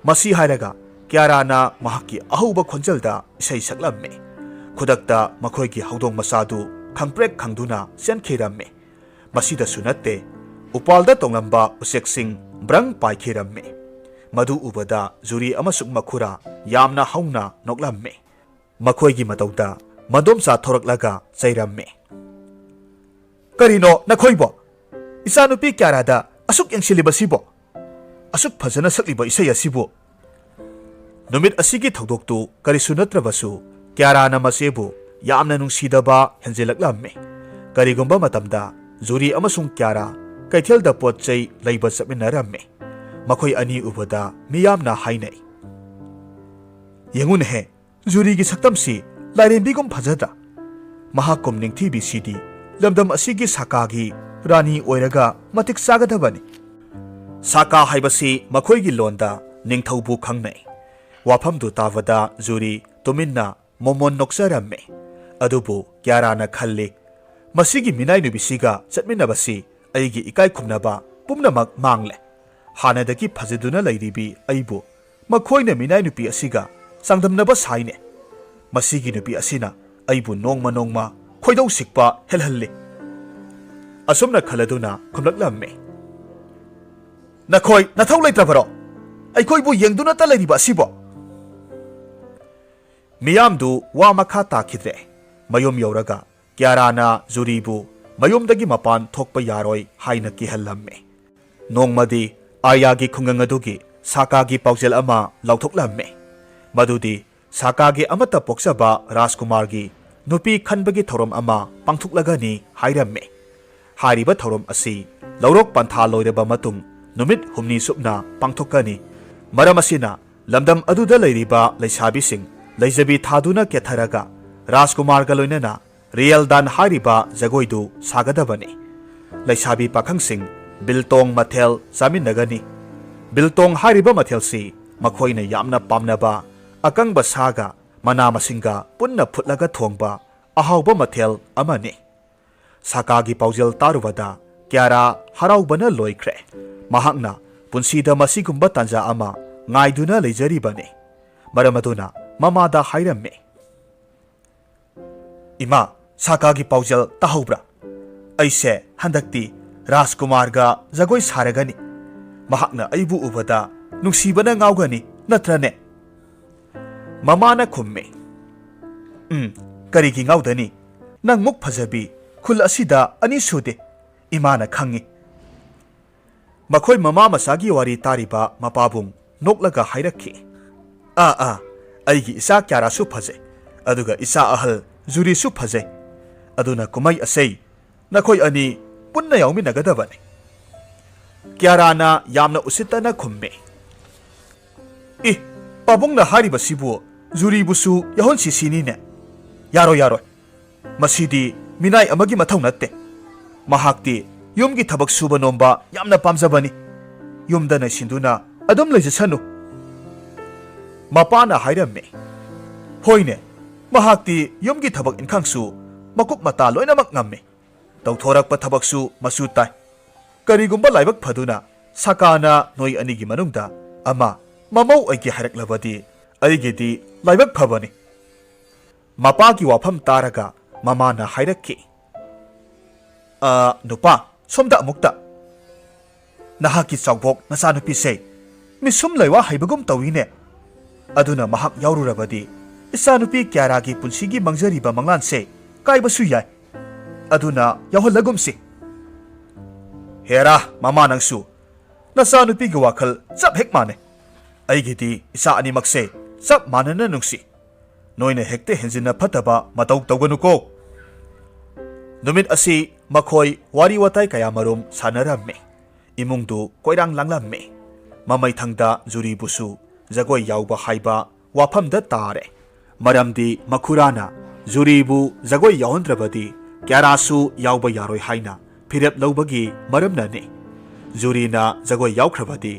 ꯃꯁꯤ ꯍꯥꯏꯔꯒ ꯀ꯭ꯌꯥꯔꯥꯅ ꯃꯍꯥꯛꯀꯤ ꯑꯍꯧꯕ ꯈꯣꯟꯖꯦꯜꯗ ꯏꯁꯩ ꯁꯛꯂꯝꯃꯤ꯫ ꯈꯨꯗꯛꯇ ꯃꯈꯣꯏꯒꯤ ꯍꯧꯗꯣꯡ ꯃꯆꯥꯗꯨ ꯈꯪꯄ꯭ꯔꯦꯛ ꯈꯪꯗꯨꯅ ꯆꯦꯟꯈꯤꯔꯝꯃꯤ꯫ ꯃꯁꯤꯗꯁꯨ ꯅꯠꯇꯦ, ꯎꯄꯥꯜꯗ ꯇꯣꯡꯂꯝꯕ ꯎꯆꯦꯛꯁꯤꯡ ꯕ꯭ꯔꯪ ꯄꯥꯏꯈꯤꯔꯝꯃꯤ꯫ ꯃꯗꯨ ꯎꯕꯗ ꯖꯨꯔꯤ ꯑꯃꯁꯨꯡ ꯃꯈꯨꯔꯥ ꯌꯥꯝꯅ ꯍꯧꯅ ꯅꯣꯛꯂꯝꯃꯤ꯫ ꯃꯈꯣꯏꯒꯤ ꯃꯇꯧꯗ ꯃꯗꯣꯝꯆꯥ ꯊꯣꯔꯛꯂꯒ ꯆꯩꯔꯝꯃꯤ꯫ "ꯀꯔꯤꯅꯣ ꯅꯈꯣꯏꯕꯣ? ꯏꯆꯥꯅꯨꯄꯤ ꯀ꯭ꯌꯥꯔꯥꯗ ꯑꯁꯨꯛ ꯌꯦꯡꯁꯤꯜꯂꯤꯕꯁꯤꯕꯣ? ꯑꯁꯨꯛ ꯐꯖꯅ ꯁꯛꯂꯤꯕ ꯏꯁꯩ ꯑꯁꯤꯕꯨ?" ꯅꯨꯃꯤꯠ ꯑꯁꯤꯒꯤ ꯊꯧꯗꯣꯛꯇꯨ ꯀꯔꯤꯁꯨ ꯅꯠꯇ꯭ꯔꯕꯁꯨ, ꯀ꯭ꯌꯥꯔꯥꯅ ꯃꯆꯦꯕꯨ ꯌꯥꯝꯅ ꯅꯨꯡꯁꯤꯗꯕ ꯍꯦꯟꯖꯤꯜꯂꯛꯂꯝꯃꯤ꯫ ꯀꯔꯤꯒꯨꯝꯕ ꯃꯇꯝꯗ ꯖꯨꯔꯤ ꯑꯃꯁꯨꯡ ꯀ꯭ꯌꯥꯔꯥ ꯀꯩꯊꯦꯜꯗ ꯄꯣꯠ ꯆꯩ ꯂꯩꯕ ꯆꯠꯃꯤꯟꯅꯔꯝꯃꯤ꯫ ꯃꯈꯣꯏ ꯑꯅꯤ ꯎꯕꯗ ꯃꯤꯌꯥꯝꯅ ꯍꯥꯏꯅꯩ, "ꯌꯦꯡꯉꯨꯅꯦꯍꯦ, ꯖꯨꯔꯤꯒꯤ ꯁꯛꯇꯝꯁꯤ ꯂꯥꯏꯔꯦꯝꯕꯤꯒꯨꯝ ꯐꯖꯗ꯭ꯔꯥ? ꯃꯍꯥꯛꯀꯨꯝ ꯅꯤꯡꯊꯤꯕꯤꯁꯤꯗꯤ ꯂꯝꯗꯝ ꯑꯁꯤꯒꯤ ꯁꯥꯀꯥꯒꯤ ꯔꯥꯅꯤ ꯑꯣꯏꯔꯒ ꯃꯇꯤꯛ ꯆꯥꯒꯗꯕꯅꯤ꯫" ꯁꯥꯀꯥ ꯍꯥꯏꯕꯁꯤ ꯃꯈꯣꯏꯒꯤ ꯂꯣꯟꯗ ꯅꯤꯡꯊꯧꯕꯨ ꯈꯪꯅꯩ꯫ ꯋꯥꯐꯝꯗꯨ ꯇꯥꯕꯗ ꯖꯨꯔꯤ ꯇꯨꯃꯤꯟꯅ ꯃꯣꯃꯣꯟ ꯅꯣꯛꯆꯔꯝꯃꯤ꯫ ꯑꯗꯨꯕꯨ ꯀ꯭ꯌꯥꯔꯥꯅ ꯈꯜꯂꯤ, "ꯃꯁꯤꯒꯤ ꯃꯤꯅꯥꯏ ꯅꯨꯄꯤꯁꯤꯒ ꯆꯠꯃꯤꯟꯅꯕꯁꯤ ꯑꯩꯒꯤ ꯏꯀꯥꯏ ꯈꯨꯝꯅꯕ ꯄꯨꯝꯅꯃꯛ ꯃꯥꯡꯂꯦ꯫ ꯍꯥꯟꯅꯗꯒꯤ ꯐꯖꯗꯨꯅ ꯂꯩꯔꯤꯕꯤ ꯑꯩꯕꯨ ꯃꯈꯣꯏꯅ ꯃꯤꯅꯥꯏ ꯅꯨꯄꯤ ꯑꯁꯤꯒ ꯆꯥꯡꯗꯝꯅꯕ ꯁꯥꯏꯅꯦ꯫ ꯃꯁꯤꯒꯤ ꯅꯨꯄꯤ ꯑꯁꯤꯅ ꯑꯩꯕꯨ ꯅꯣꯡꯃ ꯅꯣꯡꯃ ꯈꯣꯏꯗꯧ ꯁꯤꯛꯄ ꯍꯦꯜꯍꯜꯂꯤ꯫" ꯑꯁꯨꯝꯅ ꯈꯜꯂꯗꯨꯅ ꯈꯨꯝꯂꯛꯂꯝꯃꯤ, "ꯅꯈꯣꯏ ꯅꯊꯧ ꯂꯩꯇ꯭ꯔꯕꯔꯣ? ꯑꯩꯈꯣꯏꯕꯨ ꯌꯦꯡꯗꯨꯅꯇ ꯂꯩꯔꯤꯕ ꯑꯁꯤꯕꯣ?" ꯃꯤꯌꯥꯝꯗꯨ ꯋꯥ ꯃꯈꯥ ꯇꯥꯈꯤꯗ꯭ꯔꯦ꯫ ꯃꯌꯨꯝ ꯌꯧꯔꯒ ꯀ꯭ꯌꯥꯔꯥꯅ ꯖꯨꯔꯤꯕꯨ ꯃꯌꯨꯝꯗꯒꯤ ꯃꯄꯥꯟ ꯊꯣꯛꯄ ꯌꯥꯔꯣꯏ ꯍꯥꯏꯅ ꯀꯤꯍꯜꯂꯝꯃꯤ꯫ ꯅꯣꯡꯃꯗꯤ ꯑꯥꯔꯌꯥꯒꯤ ꯈꯨꯡꯒꯪ ꯑꯗꯨꯒꯤ ꯁꯥꯀꯥꯒꯤ ꯄꯥꯎꯖꯦꯜ ꯑꯃ ꯂꯥꯎꯊꯣꯛꯂꯝꯃꯤ꯫ ꯃꯗꯨꯗꯤ ꯁꯥꯀꯥꯒꯤ ꯑꯃꯠꯇ ꯄꯣꯛꯆꯕ ꯔꯥꯖꯀꯨꯃꯥꯔꯒꯤ ꯅꯨꯄꯤ ꯈꯟꯕꯒꯤ ꯊꯧꯔꯝ ꯑꯃ ꯄꯥꯡꯊꯣꯛꯂꯒꯅꯤ ꯍꯥꯏꯔꯝꯃꯤ꯫ ꯍꯥꯏꯔꯤꯕ ꯊꯧꯔꯝ ꯑꯁꯤ ꯂꯧꯔꯣꯛ ꯄꯟꯊꯥ ꯂꯣꯏꯔꯕ ꯃꯇꯨꯡ ꯅꯨꯃꯤꯠ ꯍꯨꯝꯅꯤ ꯆꯨꯞꯅ ꯄꯥꯡꯊꯣꯛꯀꯅꯤ꯫ ꯃꯔꯝ ꯑꯁꯤꯅ, ꯂꯝꯗꯝ ꯑꯗꯨꯗ ꯂꯩꯔꯤꯕ ꯂꯩꯁꯥꯕꯤꯁꯤꯡ ꯂꯩꯖꯕꯤ ꯊꯥꯗꯨꯅ ꯀꯦꯊꯔꯒ ꯔꯥꯖꯀꯨꯃꯥꯔꯒ ꯂꯣꯏꯅꯅ ꯔꯤꯌꯦꯜ ꯗꯥꯟ ꯍꯥꯏꯔꯤꯕ ꯖꯒꯣꯏꯗꯨ ꯁꯥꯒꯗꯕꯅꯤ꯫ ꯂꯩꯁꯥꯕꯤ ꯄꯥꯈꯪꯁꯤꯡ ꯕꯤꯜꯇꯣꯡ ꯃꯊꯦꯜ ꯆꯥꯃꯤꯟꯅꯒꯅꯤ꯫ ꯕꯤꯜꯇꯣꯡ ꯍꯥꯏꯔꯤꯕ ꯃꯊꯦꯜꯁꯤ ꯃꯈꯣꯏꯅ ꯌꯥꯝꯅ ꯄꯥꯝꯅꯕ ꯑꯀꯪꯕ ꯁꯥꯒ ꯃꯅꯥ ꯃꯁꯤꯡꯒ ꯄꯨꯟꯅ ꯐꯨꯠꯂꯒ ꯊꯣꯡꯕ ꯑꯍꯥꯎꯕ ꯃꯊꯦꯜ ꯑꯃꯅꯤ꯫ ꯁꯥꯀꯥꯒꯤ ꯄꯥꯎꯖꯦꯜ ꯇꯥꯔꯨꯕꯗ ꯀ꯭ꯌꯥꯔꯥ ꯍꯔꯥꯎꯕꯅ ꯂꯣꯏꯈ꯭ꯔꯦ꯫ ꯃꯍꯥꯛꯅ ꯄꯨꯟꯁꯤꯗ ꯃꯁꯤꯒꯨꯝꯕ ꯇꯥꯟꯖꯥ ꯑꯃ ꯉꯥꯏꯗꯨꯅ ꯂꯩꯖꯔꯤꯕꯅꯤ꯫ ꯃꯔꯝ ꯑꯗꯨꯅ ꯃꯃꯥꯗ ꯍꯥꯏꯔꯝꯃꯤ, "ꯏꯃꯥ, ꯁꯥꯀꯥꯒꯤ ꯄꯥꯎꯖꯦꯜ ꯇꯥꯍꯧꯕ꯭ꯔꯥ? ꯑꯩꯁꯦ ꯍꯟꯗꯛꯇꯤ ꯔꯥꯖꯀꯨꯃꯥꯔꯒ ꯖꯒꯣꯏ ꯁꯥꯔꯒꯅꯤ꯫ ꯃꯍꯥꯛꯅ ꯑꯩꯕꯨ ꯎꯕꯗ ꯅꯨꯡꯁꯤꯕꯅ ꯉꯥꯎꯒꯅꯤ, ꯅꯠꯇ꯭ꯔꯅꯦ?" ꯃꯃꯥꯅ ꯈꯨꯝꯃꯤ, "ꯎꯝ, ꯀꯔꯤꯒꯤ ꯉꯥꯎꯗꯅꯤ? ꯅꯪ ꯃꯨꯛ ꯐꯖꯕꯤ ꯈꯨꯜ ꯑꯁꯤꯗ ꯑꯅꯤ ꯁꯨꯗꯦ, ꯏꯃꯥꯅ ꯈꯪꯉꯤ꯫" ꯃꯈꯣꯏ ꯃꯃꯥ ꯃꯆꯥꯒꯤ ꯋꯥꯔꯤ ꯇꯥꯔꯤꯕ ꯃꯄꯥꯕꯨꯡ ꯅꯣꯛꯂꯒ ꯍꯥꯏꯔꯛꯈꯤ, "ꯑꯥ, ꯑꯥ, ꯑꯩꯒꯤ ꯏꯆꯥ ꯀ꯭ꯌꯥꯔꯥꯁꯨ ꯐꯖꯩ, ꯑꯗꯨꯒ ꯏꯆꯥ ꯑꯍꯜ ꯖꯨꯔꯤꯁꯨ ꯐꯖꯩ꯫ ꯑꯗꯨꯅ ꯀꯨꯝꯍꯩ ꯑꯁꯩ ꯅꯈꯣꯏ ꯑꯅꯤ ꯄꯨꯟꯅ ꯌꯥꯎꯃꯤꯟꯅꯒꯗꯕꯅꯤ꯫" ꯀ꯭ꯌꯥꯔꯥꯅ ꯌꯥꯝꯅ ꯎꯁꯤꯠꯇꯅ ꯈꯨꯝꯃꯤ, "ꯏ, ꯄꯥꯕꯨꯡꯅ ꯍꯥꯏꯔꯤꯕꯁꯤꯕꯨ ꯖꯨꯔꯤꯕꯨꯁꯨ ꯌꯥꯎꯍꯟꯁꯤ ꯁꯤꯅꯤꯅꯦ? ꯌꯥꯔꯣꯏ, ꯌꯥꯔꯣꯏ꯫ ꯃꯁꯤꯗꯤ ꯃꯤꯅꯥꯏ ꯑꯃꯒꯤ ꯃꯊꯧ ꯅꯠꯇꯦ꯫ ꯃꯍꯥꯛꯇꯤ ꯌꯨꯝꯒꯤ ꯊꯕꯛ ꯁꯨꯕ ꯅꯣꯝꯕ ꯌꯥꯝꯅ ꯄꯥꯝꯖꯕꯅꯤ꯫ ꯌꯨꯝꯗ ꯅꯩꯁꯤꯟꯗꯨꯅ ꯑꯗꯨꯝ ꯂꯩꯖꯁꯅꯨ꯫" ꯃꯄꯥꯅ ꯍꯥꯏꯔꯝꯃꯤ, "ꯍꯣꯏꯅꯦ, ꯃꯍꯥꯛꯇꯤ ꯌꯨꯝꯒꯤ ꯊꯕꯛ ꯏꯟꯈꯥꯡꯁꯨ ꯃꯀꯨꯞ ꯃꯇꯥ ꯂꯣꯏꯅꯃꯛ ꯉꯝꯃꯤ꯫ ꯇꯧꯊꯣꯔꯛꯄ ꯊꯕꯛꯁꯨ ꯃꯆꯨ ꯇꯥꯏ꯫ ꯀꯔꯤꯒꯨꯝꯕ ꯂꯥꯏꯕꯛ ꯐꯗꯨꯅ ꯁꯥꯀꯥꯅ ꯅꯣꯏ ꯑꯅꯤꯒꯤ ꯃꯅꯨꯡꯗ ꯑꯃ ꯃꯃꯧ ꯑꯣꯏꯒꯦ ꯍꯥꯏꯔꯛꯂꯕꯗꯤ ꯑꯩꯒꯤꯗꯤ ꯂꯥꯏꯕꯛ ꯐꯕꯅꯤ꯫" ꯃꯄꯥꯒꯤ ꯋꯥꯐꯝ ꯇꯥꯔꯒ ꯃꯃꯥꯅ ꯍꯥꯏꯔꯛꯈꯤ, "ꯑ, ꯅꯨꯄꯥ, ꯁꯣꯝꯗ ꯑꯃꯨꯛꯇ꯫ ꯅꯍꯥꯛꯀꯤ ꯆꯥꯎꯕꯣꯛ ꯅꯆꯥꯅꯨꯄꯤꯁꯦ ꯃꯤꯁꯨꯝ ꯂꯩꯋꯥ ꯍꯩꯕꯒꯨꯝ ꯇꯧꯏꯅꯦ꯫ ꯑꯗꯨꯅ ꯃꯍꯥꯛ ꯌꯥꯎꯔꯨꯔꯕꯗꯤ ꯏꯆꯥꯅꯨꯄꯤ ꯀ꯭ꯌꯥꯔꯥꯒꯤ ꯄꯨꯟꯁꯤꯒꯤ ꯃꯥꯡꯖꯔꯤꯕ ꯃꯪꯂꯥꯟꯁꯦ ꯀꯥꯏꯕꯁꯨ ꯌꯥꯏ꯫ ꯑꯗꯨꯅ ꯌꯥꯎꯍꯜꯂꯒꯨꯝꯁꯤ꯫" "ꯍꯦꯔꯥ, ꯃꯃꯥ ꯅꯪꯁꯨ꯫ ꯅꯆꯥꯅꯨꯄꯤꯒꯤ ꯋꯥꯈꯜ ꯆꯞ ꯍꯦꯛ ꯃꯥꯟꯅꯩ꯫ ꯑꯩꯒꯤꯗꯤ ꯏꯆꯥ ꯑꯅꯤꯃꯛꯁꯦ ꯆꯞ ꯃꯥꯟꯅꯅ ꯅꯨꯡꯁꯤ꯫ ꯅꯣꯏꯅ ꯍꯦꯛꯇ ꯍꯦꯟꯖꯤꯟꯅ ꯐꯠꯇꯕ ꯃꯇꯧ ꯇꯧꯒꯅꯨꯀꯣ꯫" ꯅꯨꯃꯤꯠ ꯑꯁꯤ ꯃꯈꯣꯏ ꯋꯥꯔꯤ ꯋꯥꯇꯥꯏ ꯀꯌꯥꯃꯔꯨꯝ ꯁꯥꯟꯅꯔꯝꯃꯤ꯫ ꯏꯃꯨꯡꯗꯨ ꯀꯣꯏꯔꯥꯡ ꯂꯥꯡꯂꯝꯃꯤ꯫ ꯃꯃꯩꯊꯪꯗ ꯖꯨꯔꯤꯕꯨꯁꯨ ꯖꯒꯣꯏ ꯌꯥꯎꯕ ꯍꯥꯏꯕ ꯋꯥꯐꯝꯗ ꯇꯥꯔꯦ꯫ ꯃꯔꯝꯗꯤ ꯃꯈꯨꯔꯥꯅ ꯖꯨꯔꯤꯕꯨ ꯖꯒꯣꯏ ꯌꯥꯎꯍꯟꯗ꯭ꯔꯕꯗꯤ ꯀ꯭ꯌꯥꯔꯥꯁꯨ ꯌꯥꯎꯕ ꯌꯥꯔꯣꯏ ꯍꯥꯏꯅ ꯐꯤꯔꯦꯞ ꯂꯧꯕꯒꯤ ꯃꯔꯝꯅꯅꯤ꯫ ꯖꯨꯔꯤꯅ ꯖꯒꯣꯏ ꯌꯥꯎꯈ꯭ꯔꯕꯗꯤ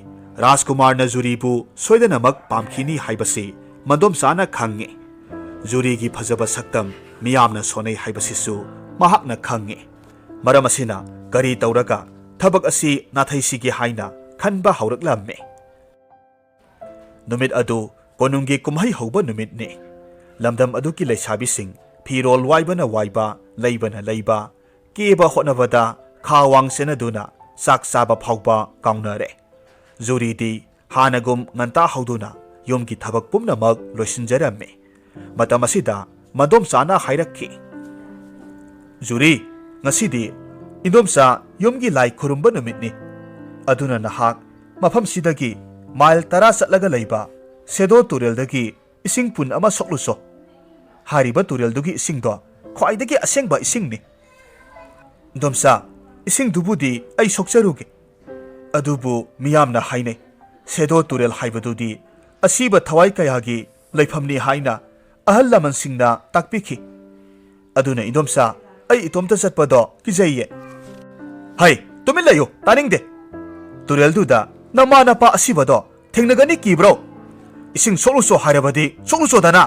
ꯔꯥꯖꯀꯨꯃꯥꯔꯅ ꯖꯨꯔꯤꯕꯨ ꯁꯣꯏꯗꯅꯃꯛ ꯄꯥꯝꯈꯤꯅꯤ ꯍꯥꯏꯕꯁꯤ ꯃꯗꯣꯝꯆꯥꯅ ꯈꯪꯉꯤ꯫ ꯖꯨꯔꯤꯒꯤ ꯐꯖꯕ ꯁꯛꯇꯝ ꯃꯤꯌꯥꯝꯅ ꯁꯣꯟꯅꯩ ꯍꯥꯏꯕꯁꯤꯁꯨ ꯃꯍꯥꯛꯅ ꯈꯪꯉꯤ꯫ ꯃꯔꯝ ꯑꯁꯤꯅ ꯀꯔꯤ ꯇꯧꯔꯒ ꯊꯕꯛ ꯑꯁꯤ ꯅꯥꯊꯩꯁꯤꯒꯦ ꯍꯥꯏꯅ ꯈꯟꯕ ꯍꯧꯔꯛꯂꯝꯃꯤ꯫ ꯅꯨꯃꯤꯠ ꯑꯗꯨ ꯀꯣꯅꯨꯡꯒꯤ ꯀꯨꯝꯍꯩ ꯍꯧꯕ ꯅꯨꯃꯤꯠꯅꯤ꯫ ꯂꯝꯗꯝ ꯑꯗꯨꯒꯤ ꯂꯩꯁꯥꯕꯤꯁꯤꯡ ꯐꯤꯔꯣꯜ ꯋꯥꯏꯕꯅ ꯋꯥꯏꯕ, ꯂꯩꯕꯅ ꯂꯩꯕ, ꯀꯦꯕ ꯍꯣꯠꯅꯕꯗ ꯈꯥ ꯋꯥꯡ ꯆꯦꯟꯅꯗꯨꯅ ꯆꯥꯛ ꯆꯥꯕ ꯐꯥꯎꯕ ꯀꯥꯎꯅꯔꯦ꯫ ꯖꯨꯔꯤꯗꯤ ꯍꯥꯟꯅꯒꯨꯝ ꯉꯟꯇꯥ ꯍꯧꯗꯨꯅ ꯌꯨꯝꯒꯤ ꯊꯕꯛ ꯄꯨꯝꯅꯃꯛ ꯂꯣꯏꯁꯤꯟꯖꯔꯝꯃꯤ꯫ ꯃꯇꯝ ꯑꯁꯤꯗ ꯃꯗꯣꯝꯆꯥꯅ ꯍꯥꯏꯔꯛꯈꯤ, "ꯖꯨꯔꯤ, ꯉꯁꯤꯗꯤ ꯏꯟꯗꯣꯝꯆꯥ ꯌꯨꯝꯒꯤ ꯂꯥꯏ ꯈꯨꯔꯨꯝꯕ ꯅꯨꯃꯤꯠꯅꯤ꯫ ꯑꯗꯨꯅ ꯅꯍꯥꯛ ꯃꯐꯝꯁꯤꯗꯒꯤ ꯃꯥꯏꯜ ꯇꯔꯥ ꯆꯠꯂꯒ ꯂꯩꯕ ꯁꯦꯗꯣ ꯇꯨꯔꯦꯜꯗꯒꯤ ꯏꯁꯤꯡ ꯄꯨꯟ ꯑꯃ ꯁꯣꯛꯂꯨꯆꯣ꯫ ꯍꯥꯏꯔꯤꯕ ꯇꯨꯔꯦꯜꯗꯨꯒꯤ ꯏꯁꯤꯡꯗꯣ ꯈ꯭ꯋꯥꯏꯗꯒꯤ ꯑꯁꯦꯡꯕ ꯏꯁꯤꯡꯅꯤ꯫" "ꯏꯟꯗꯣꯝꯆꯥ, ꯏꯁꯤꯡꯗꯨꯕꯨꯗꯤ ꯑꯩ ꯁꯣꯛꯆꯔꯨꯒꯦ꯫ ꯑꯗꯨꯕꯨ ꯃꯤꯌꯥꯝꯅ ꯍꯥꯏꯅꯩ, ꯁꯦꯗꯣ ꯇꯨꯔꯦꯜ ꯍꯥꯏꯕꯗꯨꯗꯤ ꯑꯁꯤꯕ ꯊꯋꯥꯏ ꯀꯌꯥꯒꯤ ꯂꯩꯐꯝꯅꯤ ꯍꯥꯏꯅ ꯑꯍꯜ ꯂꯃꯟꯁꯤꯡꯅ ꯇꯥꯛꯄꯤꯈꯤ꯫ ꯑꯗꯨꯅ ꯏꯟꯗꯣꯝꯆꯥ, ꯑꯩ ꯏꯇꯣꯝꯇ ꯆꯠꯄꯗꯣ ꯀꯤꯖꯩꯌꯦ꯫" "ꯍꯩ, ꯇꯨꯃꯤꯟ ꯂꯩꯌꯨ, ꯇꯥꯅꯤꯡꯗꯦ꯫ ꯇꯨꯔꯦꯜꯗꯨꯗ ꯅꯃꯥ ꯅꯄꯥ ꯑꯁꯤꯕꯗꯣ ꯊꯦꯡꯅꯒꯅꯤ ꯀꯤꯕ꯭ꯔꯣ? ꯏꯁꯤꯡ ꯁꯣꯛꯂꯨꯆꯣ ꯍꯥꯏꯔꯕꯗꯤ ꯁꯣꯛꯂꯨꯆꯣꯗꯅ꯫"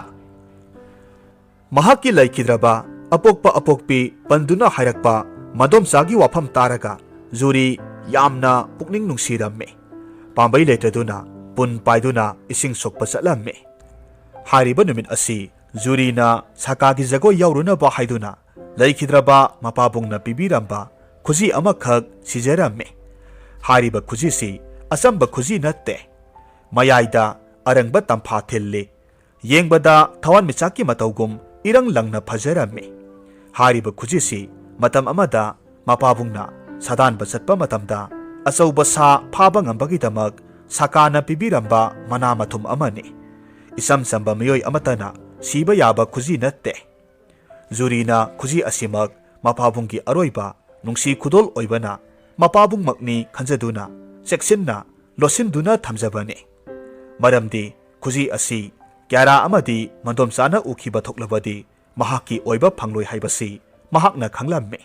ꯃꯍꯥꯛꯀꯤ ꯂꯩꯈꯤꯗ꯭ꯔꯕ ꯑꯄꯣꯛꯄ ꯑꯄꯣꯛꯄꯤ ꯄꯟꯗꯨꯅ ꯍꯥꯏꯔꯛꯄ ꯃꯗꯣꯝꯆꯥꯒꯤ ꯋꯥꯐꯝ ꯇꯥꯔꯒ ꯖꯨꯔꯤ ꯌꯥꯝꯅ ꯄꯨꯛꯅꯤꯡ ꯅꯨꯡꯁꯤꯔꯝꯃꯤ꯫ ꯄꯥꯝꯕꯩ ꯂꯩꯇꯗꯨꯅ ꯄꯨꯟ ꯄꯥꯏꯗꯨꯅ ꯏꯁꯤꯡ ꯁꯣꯛꯄ ꯆꯠꯂꯝꯃꯤ꯫ ꯍꯥꯏꯔꯤꯕ ꯅꯨꯃꯤꯠ ꯑꯁꯤ ꯖꯨꯔꯤꯅ ꯁꯥꯀꯥꯒꯤ ꯖꯒꯣꯏ ꯌꯥꯎꯔꯨꯅꯕ ꯍꯥꯏꯗꯨꯅ ꯂꯩꯈꯤꯗ꯭ꯔꯕ ꯃꯄꯥꯕꯨꯡꯅ ꯄꯤꯕꯤꯔꯝꯕ ꯈꯨꯖꯤ ꯑꯃꯈꯛ ꯁꯤꯖꯔꯝꯃꯤ꯫ ꯍꯥꯏꯔꯤꯕ ꯈꯨꯖꯤꯁꯤ ꯑꯆꯝꯕ ꯈꯨꯖꯤ ꯅꯠꯇꯦ꯫ ꯃꯌꯥꯏꯗ ꯑꯔꯪꯕ ꯇꯝꯐꯥ ꯊꯤꯜꯂꯤ꯫ ꯌꯦꯡꯕꯗ ꯊꯋꯥꯟꯃꯤꯆꯥꯛꯀꯤ ꯃꯇꯧꯒꯨꯝ ꯏꯔꯪ ꯂꯪꯅ ꯐꯖꯔꯝꯃꯤ꯫ ꯍꯥꯏꯔꯤꯕ ꯈꯨꯖꯤꯁꯤ ꯃꯇꯝ ꯑꯃꯗ ꯃꯄꯥꯕꯨꯡꯅ ꯁꯥꯗꯥꯟꯕ ꯆꯠꯄ ꯃꯇꯝꯗ ꯑꯆꯧꯕ ꯁꯥ ꯐꯥꯕ ꯉꯝꯕꯒꯤꯗꯃꯛ ꯁꯥꯀꯥꯅ ꯄꯤꯕꯤꯔꯝꯕ ꯃꯅꯥ ꯃꯊꯨꯝ ꯑꯃꯅꯤ꯫ ꯏꯆꯝ ꯆꯝꯕ ꯃꯤꯑꯣꯏ ꯑꯃꯠꯇꯅ ꯁꯤꯕ ꯌꯥꯕ ꯈꯨꯖꯤ ꯅꯠꯇꯦ꯫ ꯖꯨꯔꯤꯅ ꯈꯨꯖꯤ ꯑꯁꯤꯃꯛ ꯃꯄꯥꯕꯨꯡꯒꯤ ꯑꯔꯣꯏꯕ ꯅꯨꯡꯁꯤ ꯈꯨꯗꯣꯜ ꯑꯣꯏꯕꯅ ꯃꯄꯥꯕꯨꯡꯃꯛꯅꯤ ꯈꯟꯖꯗꯨꯅ ꯆꯦꯛꯁꯤꯟꯅ ꯂꯣꯠꯁꯤꯟꯗꯨꯅ ꯊꯝꯖꯕꯅꯤ꯫ ꯃꯔꯝꯗꯤ ꯈꯨꯖꯤ ꯑꯁꯤ ꯀ꯭ꯌꯥꯔꯥ ꯑꯃꯗꯤ ꯃꯟꯗꯣꯝꯆꯥꯅ ꯎꯈꯤꯕ ꯊꯣꯛꯂꯕꯗꯤ ꯃꯍꯥꯛꯀꯤ ꯑꯣꯏꯕ ꯐꯪꯂꯣꯏ ꯍꯥꯏꯕꯁꯤ ꯃꯍꯥꯛꯅ ꯈꯪꯂꯝꯃꯤ꯫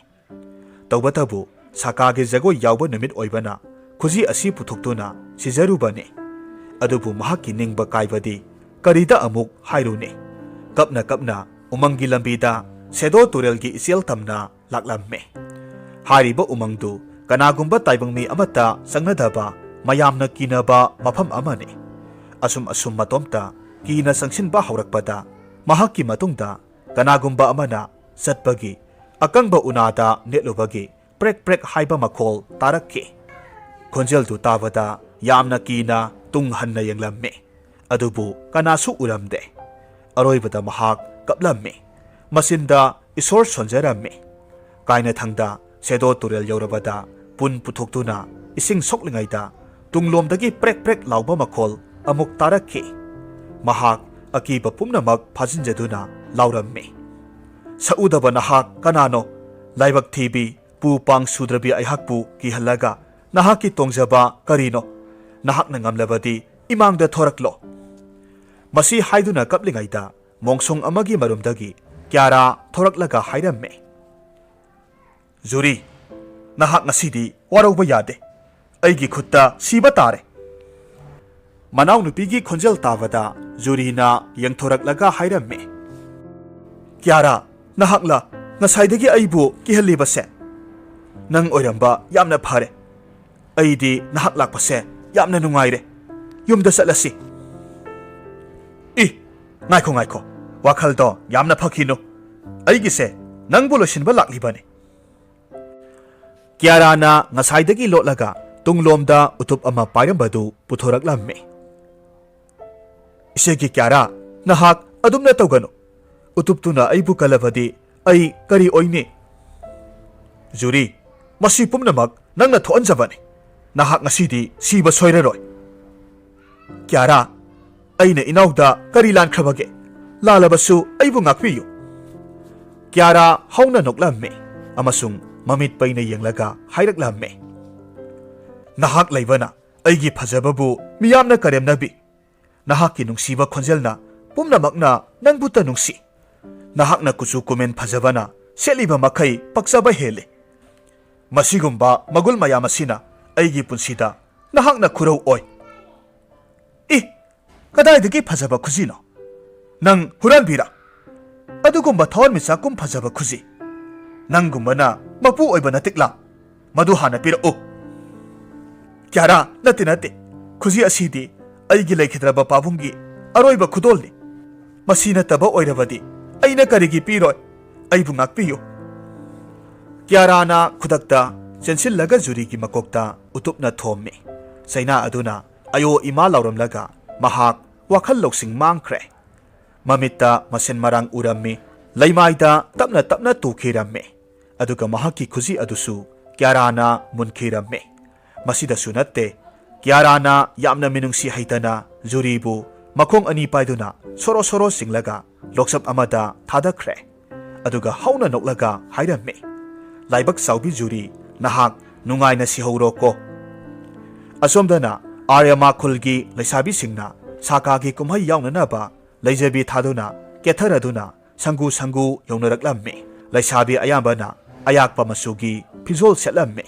ꯇꯧꯕꯇꯕꯨ ꯁꯥꯀꯥꯒꯤ ꯖꯒꯣꯏ ꯌꯥꯎꯕ ꯅꯨꯃꯤꯠ ꯑꯣꯏꯕꯅ ꯈꯨꯖꯤ ꯑꯁꯤ ꯄꯨꯊꯣꯛꯇꯨꯅ ꯁꯤꯖꯔꯨꯕꯅꯤ꯫ ꯑꯗꯨꯕꯨ ꯃꯍꯥꯛꯀꯤ ꯅꯤꯡꯕ ꯀꯥꯏꯕꯗꯤ ꯀꯔꯤꯗ ꯑꯃꯨꯛ ꯍꯥꯏꯔꯨꯅꯤ? ꯀꯞꯅ ꯀꯞꯅ ꯎꯃꯪꯒꯤ ꯂꯝꯕꯤꯗ ꯁꯦꯗꯣ ꯇꯨꯔꯦꯜꯒꯤ ꯏꯆꯦꯜ ꯇꯝꯅ ꯂꯥꯛꯂꯝꯃꯤ꯫ ꯍꯥꯏꯔꯤꯕ ꯎꯃꯪꯗꯨ ꯀꯅꯥꯒꯨꯝꯕ ꯇꯥꯏꯕꯪ ꯃꯤ ꯑꯃꯠꯇ ꯆꯪꯅꯗꯕ ꯃꯌꯥꯝꯅ ꯀꯤꯅꯕ ꯃꯐꯝ ꯑꯃꯅꯤ꯫ ꯑꯁꯨꯝ ꯑꯁꯨꯝ ꯃꯇꯣꯝꯇ ꯀꯤꯅ ꯆꯪꯁꯤꯟꯕ ꯍꯧꯔꯛꯄꯗ, ꯃꯍꯥꯛꯀꯤ ꯃꯇꯨꯡꯗ ꯀꯅꯥꯒꯨꯝꯕ ꯑꯃꯅ ꯆꯠꯄꯒꯤ ꯑꯀꯪꯕ ꯎꯅꯥꯗ ꯅꯦꯠꯂꯨꯕꯒꯤ ꯄ꯭ꯔꯦꯛ ꯄ꯭ꯔꯦꯛ ꯍꯥꯏꯕ ꯃꯈꯣꯜ ꯇꯥꯔꯛꯈꯤ꯫ ꯈꯣꯟꯖꯦꯜꯗꯨ ꯇꯥꯕꯗ ꯌꯥꯝꯅ ꯀꯤꯅ ꯇꯨꯡ ꯍꯟꯅ ꯌꯦꯡꯂꯝꯃꯤ꯫ ꯑꯗꯨꯕꯨ ꯀꯅꯥꯁꯨ ꯎꯔꯝꯗꯦ꯫ ꯑꯔꯣꯏꯕꯗ ꯃꯍꯥꯛ ꯀꯞꯂꯝꯃꯤ꯫ ꯃꯆꯤꯟꯗ ꯏꯁꯣꯔ ꯁꯣꯟꯖꯔꯝꯃꯤ꯫ ꯀꯥꯏꯅꯊꯪꯗ ꯁꯦꯗꯣ ꯇꯨꯔꯦꯜ ꯌꯧꯔꯕꯗ ꯄꯨꯟ ꯄꯨꯊꯣꯛꯇꯨꯅ ꯏꯁꯤꯡ ꯁꯣꯛꯂꯤꯉꯩꯗ ꯇꯨꯡꯂꯣꯝꯗꯒꯤ ꯄ꯭ꯔꯦꯛ ꯄ꯭ꯔꯦꯛ ꯂꯥꯎꯕ ꯃꯈꯣꯜ ꯑꯃꯨꯛ ꯇꯥꯔꯛꯈꯤ꯫ ꯃꯍꯥꯛ ꯑꯀꯤꯕ ꯄꯨꯝꯅꯃꯛ ꯐꯥꯖꯤꯟꯖꯗꯨꯅ ꯂꯥꯎꯔꯝꯃꯤ, "ꯁꯛꯎꯗꯕ ꯅꯍꯥꯛ ꯀꯅꯥꯅꯣ? ꯂꯥꯏꯕꯛ ꯊꯤꯕꯤ, ꯄꯨ ꯄꯥꯡ ꯁꯨꯗ꯭ꯔꯕꯤ ꯑꯩꯍꯥꯛꯄꯨ ꯀꯤꯍꯜꯂꯒ ꯅꯍꯥꯛꯀꯤ ꯇꯣꯡꯖꯕ ꯀꯔꯤꯅꯣ? ꯅꯍꯥꯛꯅ ꯉꯝꯂꯕꯗꯤ ꯏꯃꯥꯡꯗ ꯊꯣꯔꯛꯂꯣ!" ꯃꯁꯤ ꯍꯥꯏꯗꯨꯅ ꯀꯞꯂꯤꯉꯩꯗ ꯃꯣꯡꯁꯣꯡ ꯑꯃꯒꯤ ꯃꯔꯨꯝꯗꯒꯤ ꯀ꯭ꯌꯥꯔꯥ ꯊꯣꯔꯛꯂꯒ ꯍꯥꯏꯔꯝꯃꯤ, "ꯖꯨꯔꯤ, ꯅꯍꯥꯛ ꯉꯁꯤꯗꯤ ꯋꯥꯔꯧꯕ ꯌꯥꯗꯦ꯫ ꯑꯩꯒꯤ ꯈꯨꯠꯇ ꯁꯤꯕ ꯇꯥꯔꯦ!" ꯃꯅꯥꯎꯅꯨꯄꯤꯒꯤ ꯈꯣꯟꯖꯦꯜ ꯇꯥꯕꯗ ꯖꯨꯔꯤꯅ ꯌꯦꯡꯊꯣꯔꯛꯂꯒ ꯍꯥꯏꯔꯝꯃꯤ, "ꯀ꯭ꯌꯥꯔꯥ, ꯅꯍꯥꯛꯂ ꯉꯁꯥꯏꯗꯒꯤ ꯑꯩꯕꯨ ꯀꯤꯍꯜꯂꯤꯕꯁꯦ? ꯅꯪ ꯑꯣꯏꯔꯝꯕ ꯌꯥꯝꯅ ꯐꯔꯦ꯫ ꯑꯩꯗꯤ ꯅꯍꯥꯛ ꯂꯥꯛꯄꯁꯦ ꯌꯥꯝꯅ ꯅꯨꯡꯉꯥꯏꯔꯦ꯫ ꯌꯨꯝꯗ ꯆꯠꯂꯁꯤ꯫" "ꯏ, ꯉꯥꯏꯈꯣ, ꯉꯥꯏꯈꯣ꯫ ꯋꯥꯈꯜꯗꯣ ꯌꯥꯝꯅ ꯐꯈꯤꯅꯨ꯫ ꯑꯩꯒꯤꯁꯦ ꯅꯪꯕꯨ ꯂꯣꯏꯁꯤꯟꯕ ꯂꯥꯛꯂꯤꯕꯅꯤ꯫" ꯀ꯭ꯌꯥꯔꯥꯅ ꯉꯁꯥꯏꯗꯒꯤ ꯂꯣꯠꯂꯒ ꯇꯨꯡꯂꯣꯝꯗ ꯎꯇꯨꯞ ꯑꯃ ꯄꯥꯏꯔꯝꯕꯗꯨ ꯄꯨꯊꯣꯔꯛꯂꯝꯃꯤ꯫ "ꯏꯆꯦꯒꯤ ꯀ꯭ꯌꯥꯔꯥ, ꯅꯍꯥꯛ ꯑꯗꯨꯝꯅ ꯇꯧꯒꯅꯨ꯫ ꯎꯇꯨꯞꯇꯨꯅ ꯑꯩꯕꯨ ꯀꯜꯂꯕꯗꯤ ꯑꯩ ꯀꯔꯤ ꯑꯣꯏꯅꯤ?" "ꯖꯨꯔꯤ, ꯃꯁꯤ ꯄꯨꯝꯅꯃꯛ ꯅꯪꯅ ꯊꯣꯛꯍꯟꯖꯕꯅꯤ꯫ ꯅꯍꯥꯛ ꯉꯁꯤꯗꯤ ꯁꯤꯕ ꯁꯣꯏꯔꯔꯣꯏ꯫" "ꯀ꯭ꯌꯥꯔꯥ, ꯑꯩꯅ ꯏꯅꯥꯎꯗ ꯀꯔꯤ ꯂꯥꯟꯈ꯭ꯔꯕꯒꯦ? ꯂꯥꯜꯂꯕꯁꯨ ꯑꯩꯕꯨ ꯉꯥꯛꯄꯤꯌꯨ꯫" ꯀ꯭ꯌꯥꯔꯥ ꯍꯧꯅ ꯅꯣꯛꯂꯝꯃꯤ ꯑꯃꯁꯨꯡ ꯃꯃꯤꯠ ꯄꯩꯅ ꯌꯦꯡꯂꯒ ꯍꯥꯏꯔꯛꯂꯝꯃꯤ, "ꯅꯍꯥꯛ ꯂꯩꯕꯅ ꯑꯩꯒꯤ ꯐꯖꯕꯕꯨ ꯃꯤꯌꯥꯝꯅ ꯀꯔꯦꯝꯅꯕꯤ꯫ ꯅꯍꯥꯛꯀꯤ ꯅꯨꯡꯁꯤꯕ ꯈꯣꯟꯖꯦꯜꯅ ꯄꯨꯝꯅꯃꯛꯅ ꯅꯪꯕꯨꯇ ꯅꯨꯡꯁꯤ꯫ ꯅꯍꯥꯛꯅ ꯀꯨꯆꯨ ꯀꯨꯃꯦꯟ ꯐꯖꯕꯅ ꯁꯦꯠꯂꯤꯕ ꯃꯈꯩ ꯄꯛꯆꯕ ꯍꯦꯜꯂꯤ꯫ ꯃꯁꯤꯒꯨꯝꯕ ꯃꯒꯨꯟ ꯃꯌꯥꯝ ꯑꯁꯤꯅ ꯑꯩꯒꯤ ꯄꯨꯟꯁꯤꯗ ꯅꯍꯥꯛꯅ ꯈꯨꯔꯧ ꯑꯣꯏ꯫" "ꯏ, ꯀꯗꯥꯏꯗꯒꯤ ꯐꯖꯕ ꯈꯨꯖꯤꯅꯣ? ꯅꯪ ꯍꯨꯔꯥꯟꯕꯤꯔꯥ? ꯑꯗꯨꯒꯨꯝꯕ ꯊꯋꯥꯟꯃꯤꯆꯥꯛꯀꯨꯝ ꯐꯖꯕ ꯈꯨꯖꯤ꯫ ꯅꯪꯒꯨꯝꯕꯅ ꯃꯄꯨ ꯑꯣꯏꯕ ꯅꯠꯇꯦꯛꯂꯥ? ꯃꯗꯨ ꯍꯥꯟꯅ ꯄꯤꯔꯛꯎ꯫" "ꯀ꯭ꯌꯥꯔꯥ, ꯅꯠꯇꯦ, ꯅꯠꯇꯦ꯫ ꯈꯨꯖꯤ ꯑꯁꯤꯗꯤ ꯑꯩꯒꯤ ꯂꯩꯈꯤꯗ꯭ꯔꯕ ꯄꯥꯕꯨꯡꯒꯤ ꯑꯔꯣꯏꯕ ꯈꯨꯗꯣꯜꯅꯤ꯫ ꯃꯁꯤ ꯅꯠꯇꯕ ꯑꯣꯏꯔꯕꯗꯤ ꯑꯩꯅ ꯀꯔꯤꯒꯤ ꯄꯤꯔꯣꯏ? ꯑꯩꯕꯨ ꯉꯥꯛꯄꯤꯌꯨ꯫" ꯀ꯭ꯌꯥꯔꯥꯅ ꯈꯨꯗꯛꯇ ꯆꯦꯟꯁꯤꯜꯂꯒ ꯖꯨꯔꯤꯒꯤ ꯃꯀꯣꯛꯇ ꯎꯇꯨꯞꯅ ꯊꯣꯝꯃꯤ꯫ ꯆꯩꯅꯥ ꯑꯗꯨꯅ "ꯑꯌꯣ ꯏꯃꯥ" ꯂꯥꯎꯔꯝꯂꯒ ꯃꯍꯥꯛ ꯋꯥꯈꯜ ꯂꯧꯁꯤꯡ ꯃꯥꯡꯈ꯭ꯔꯦ꯫ ꯃꯃꯤꯠꯇ ꯃꯁꯦꯟ ꯃꯔꯥꯡ ꯎꯔꯝꯃꯤ꯫ ꯂꯩꯃꯥꯏꯗ ꯇꯞꯅ ꯇꯞꯅ ꯇꯨꯈꯤꯔꯝꯃꯤ꯫ ꯑꯗꯨꯒ ꯃꯍꯥꯛꯀꯤ ꯈꯨꯖꯤ ꯑꯗꯨꯁꯨ ꯀ꯭ꯌꯥꯔꯥꯅ ꯃꯨꯟꯈꯤꯔꯝꯃꯤ꯫ ꯃꯁꯤꯗꯁꯨ ꯅꯠꯇꯦ, ꯀ꯭ꯌꯥꯔꯥꯅ ꯌꯥꯝꯅ ꯃꯤꯅꯨꯡꯁꯤ ꯍꯩꯇꯅ ꯖꯨꯔꯤꯕꯨ ꯃꯈꯣꯡ ꯑꯅꯤ ꯄꯥꯏꯗꯨꯅ ꯁꯣꯔꯣ ꯁꯣꯔꯣ ꯆꯤꯡꯂꯒ ꯂꯣꯛꯆꯞ ꯑꯃꯗ ꯊꯥꯗꯈ꯭ꯔꯦ꯫ ꯑꯗꯨꯒ ꯍꯧꯅ ꯅꯣꯛꯂꯒ ꯍꯥꯏꯔꯝꯃꯤ, "ꯂꯥꯏꯕꯛ ꯆꯥꯎꯕꯤ ꯖꯨꯔꯤ, ꯅꯍꯥꯛ ꯅꯨꯡꯉꯥꯏꯅ ꯁꯤꯍꯧꯔꯣꯀꯣ꯫" ꯑꯁꯣꯝꯗꯅ ꯑꯥꯔꯌꯃꯥ ꯈꯨꯜꯒꯤ ꯂꯩꯁꯥꯕꯤꯁꯤꯡꯅ ꯁꯥꯀꯥꯒꯤ ꯀꯨꯝꯍꯩ ꯌꯥꯎꯅꯅꯕ ꯂꯩꯖꯕꯤ ꯊꯥꯗꯨꯅ ꯀꯦꯊꯔꯗꯨꯅ ꯁꯪꯒꯨ ꯁꯪꯒꯨ ꯌꯧꯅꯔꯛꯂꯝꯃꯤ꯫ ꯂꯩꯁꯥꯕꯤ ꯑꯌꯥꯝꯕꯅ ꯑꯌꯥꯛꯄ ꯃꯆꯨꯒꯤ ꯐꯤꯖꯣꯜ ꯁꯦꯠꯂꯝꯃꯤ꯫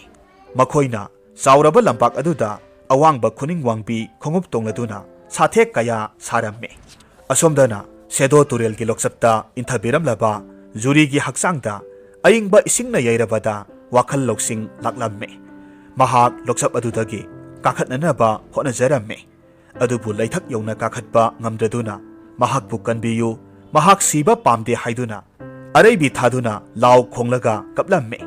ꯃꯈꯣꯏꯅ ꯆꯥꯎꯔꯕ ꯂꯝꯄꯥꯛ ꯑꯗꯨꯗ ꯑꯋꯥꯡꯕ ꯈꯨꯅꯤꯡ ꯋꯥꯡꯕꯤ ꯈꯣꯡꯎꯞ ꯇꯣꯡꯂꯗꯨꯅ ꯁꯥꯊꯦꯛ ꯀꯌꯥ ꯁꯥꯔꯝꯃꯤ꯫ ꯑꯁꯣꯝꯗꯅ ꯁꯦꯗꯣ ꯇꯨꯔꯦꯜꯒꯤ ꯂꯣꯛꯆꯞꯇ ꯏꯟꯊꯕꯤꯔꯝꯂꯕ ꯖꯨꯔꯤꯒꯤ ꯍꯛꯆꯥꯡꯗ ꯑꯏꯪꯕ ꯏꯁꯤꯡꯅ ꯌꯩꯔꯕꯗ ꯋꯥꯈꯜ ꯂꯧꯁꯤꯡ ꯂꯥꯛꯂꯝꯃꯤ꯫ ꯃꯍꯥꯛ ꯂꯣꯛꯆꯞ ꯑꯗꯨꯗꯒꯤ ꯀꯥꯈꯠꯅꯅꯕ ꯍꯣꯠꯅꯖꯔꯝꯃꯤ꯫ ꯑꯗꯨꯕꯨ ꯂꯩꯊꯛ ꯌꯧꯅ ꯀꯥꯈꯠꯄ ꯉꯝꯗ꯭ꯔꯗꯨꯅ, "ꯃꯍꯥꯛꯄꯨ ꯀꯟꯕꯤꯌꯨ, ꯃꯍꯥꯛ ꯁꯤꯕ ꯄꯥꯝꯗꯦ" ꯍꯥꯏꯗꯨꯅ ꯑꯔꯩꯕꯤ ꯊꯥꯗꯨꯅ ꯂꯥꯎ ꯈꯣꯡꯂꯒ ꯀꯞꯂꯝꯃꯤ꯫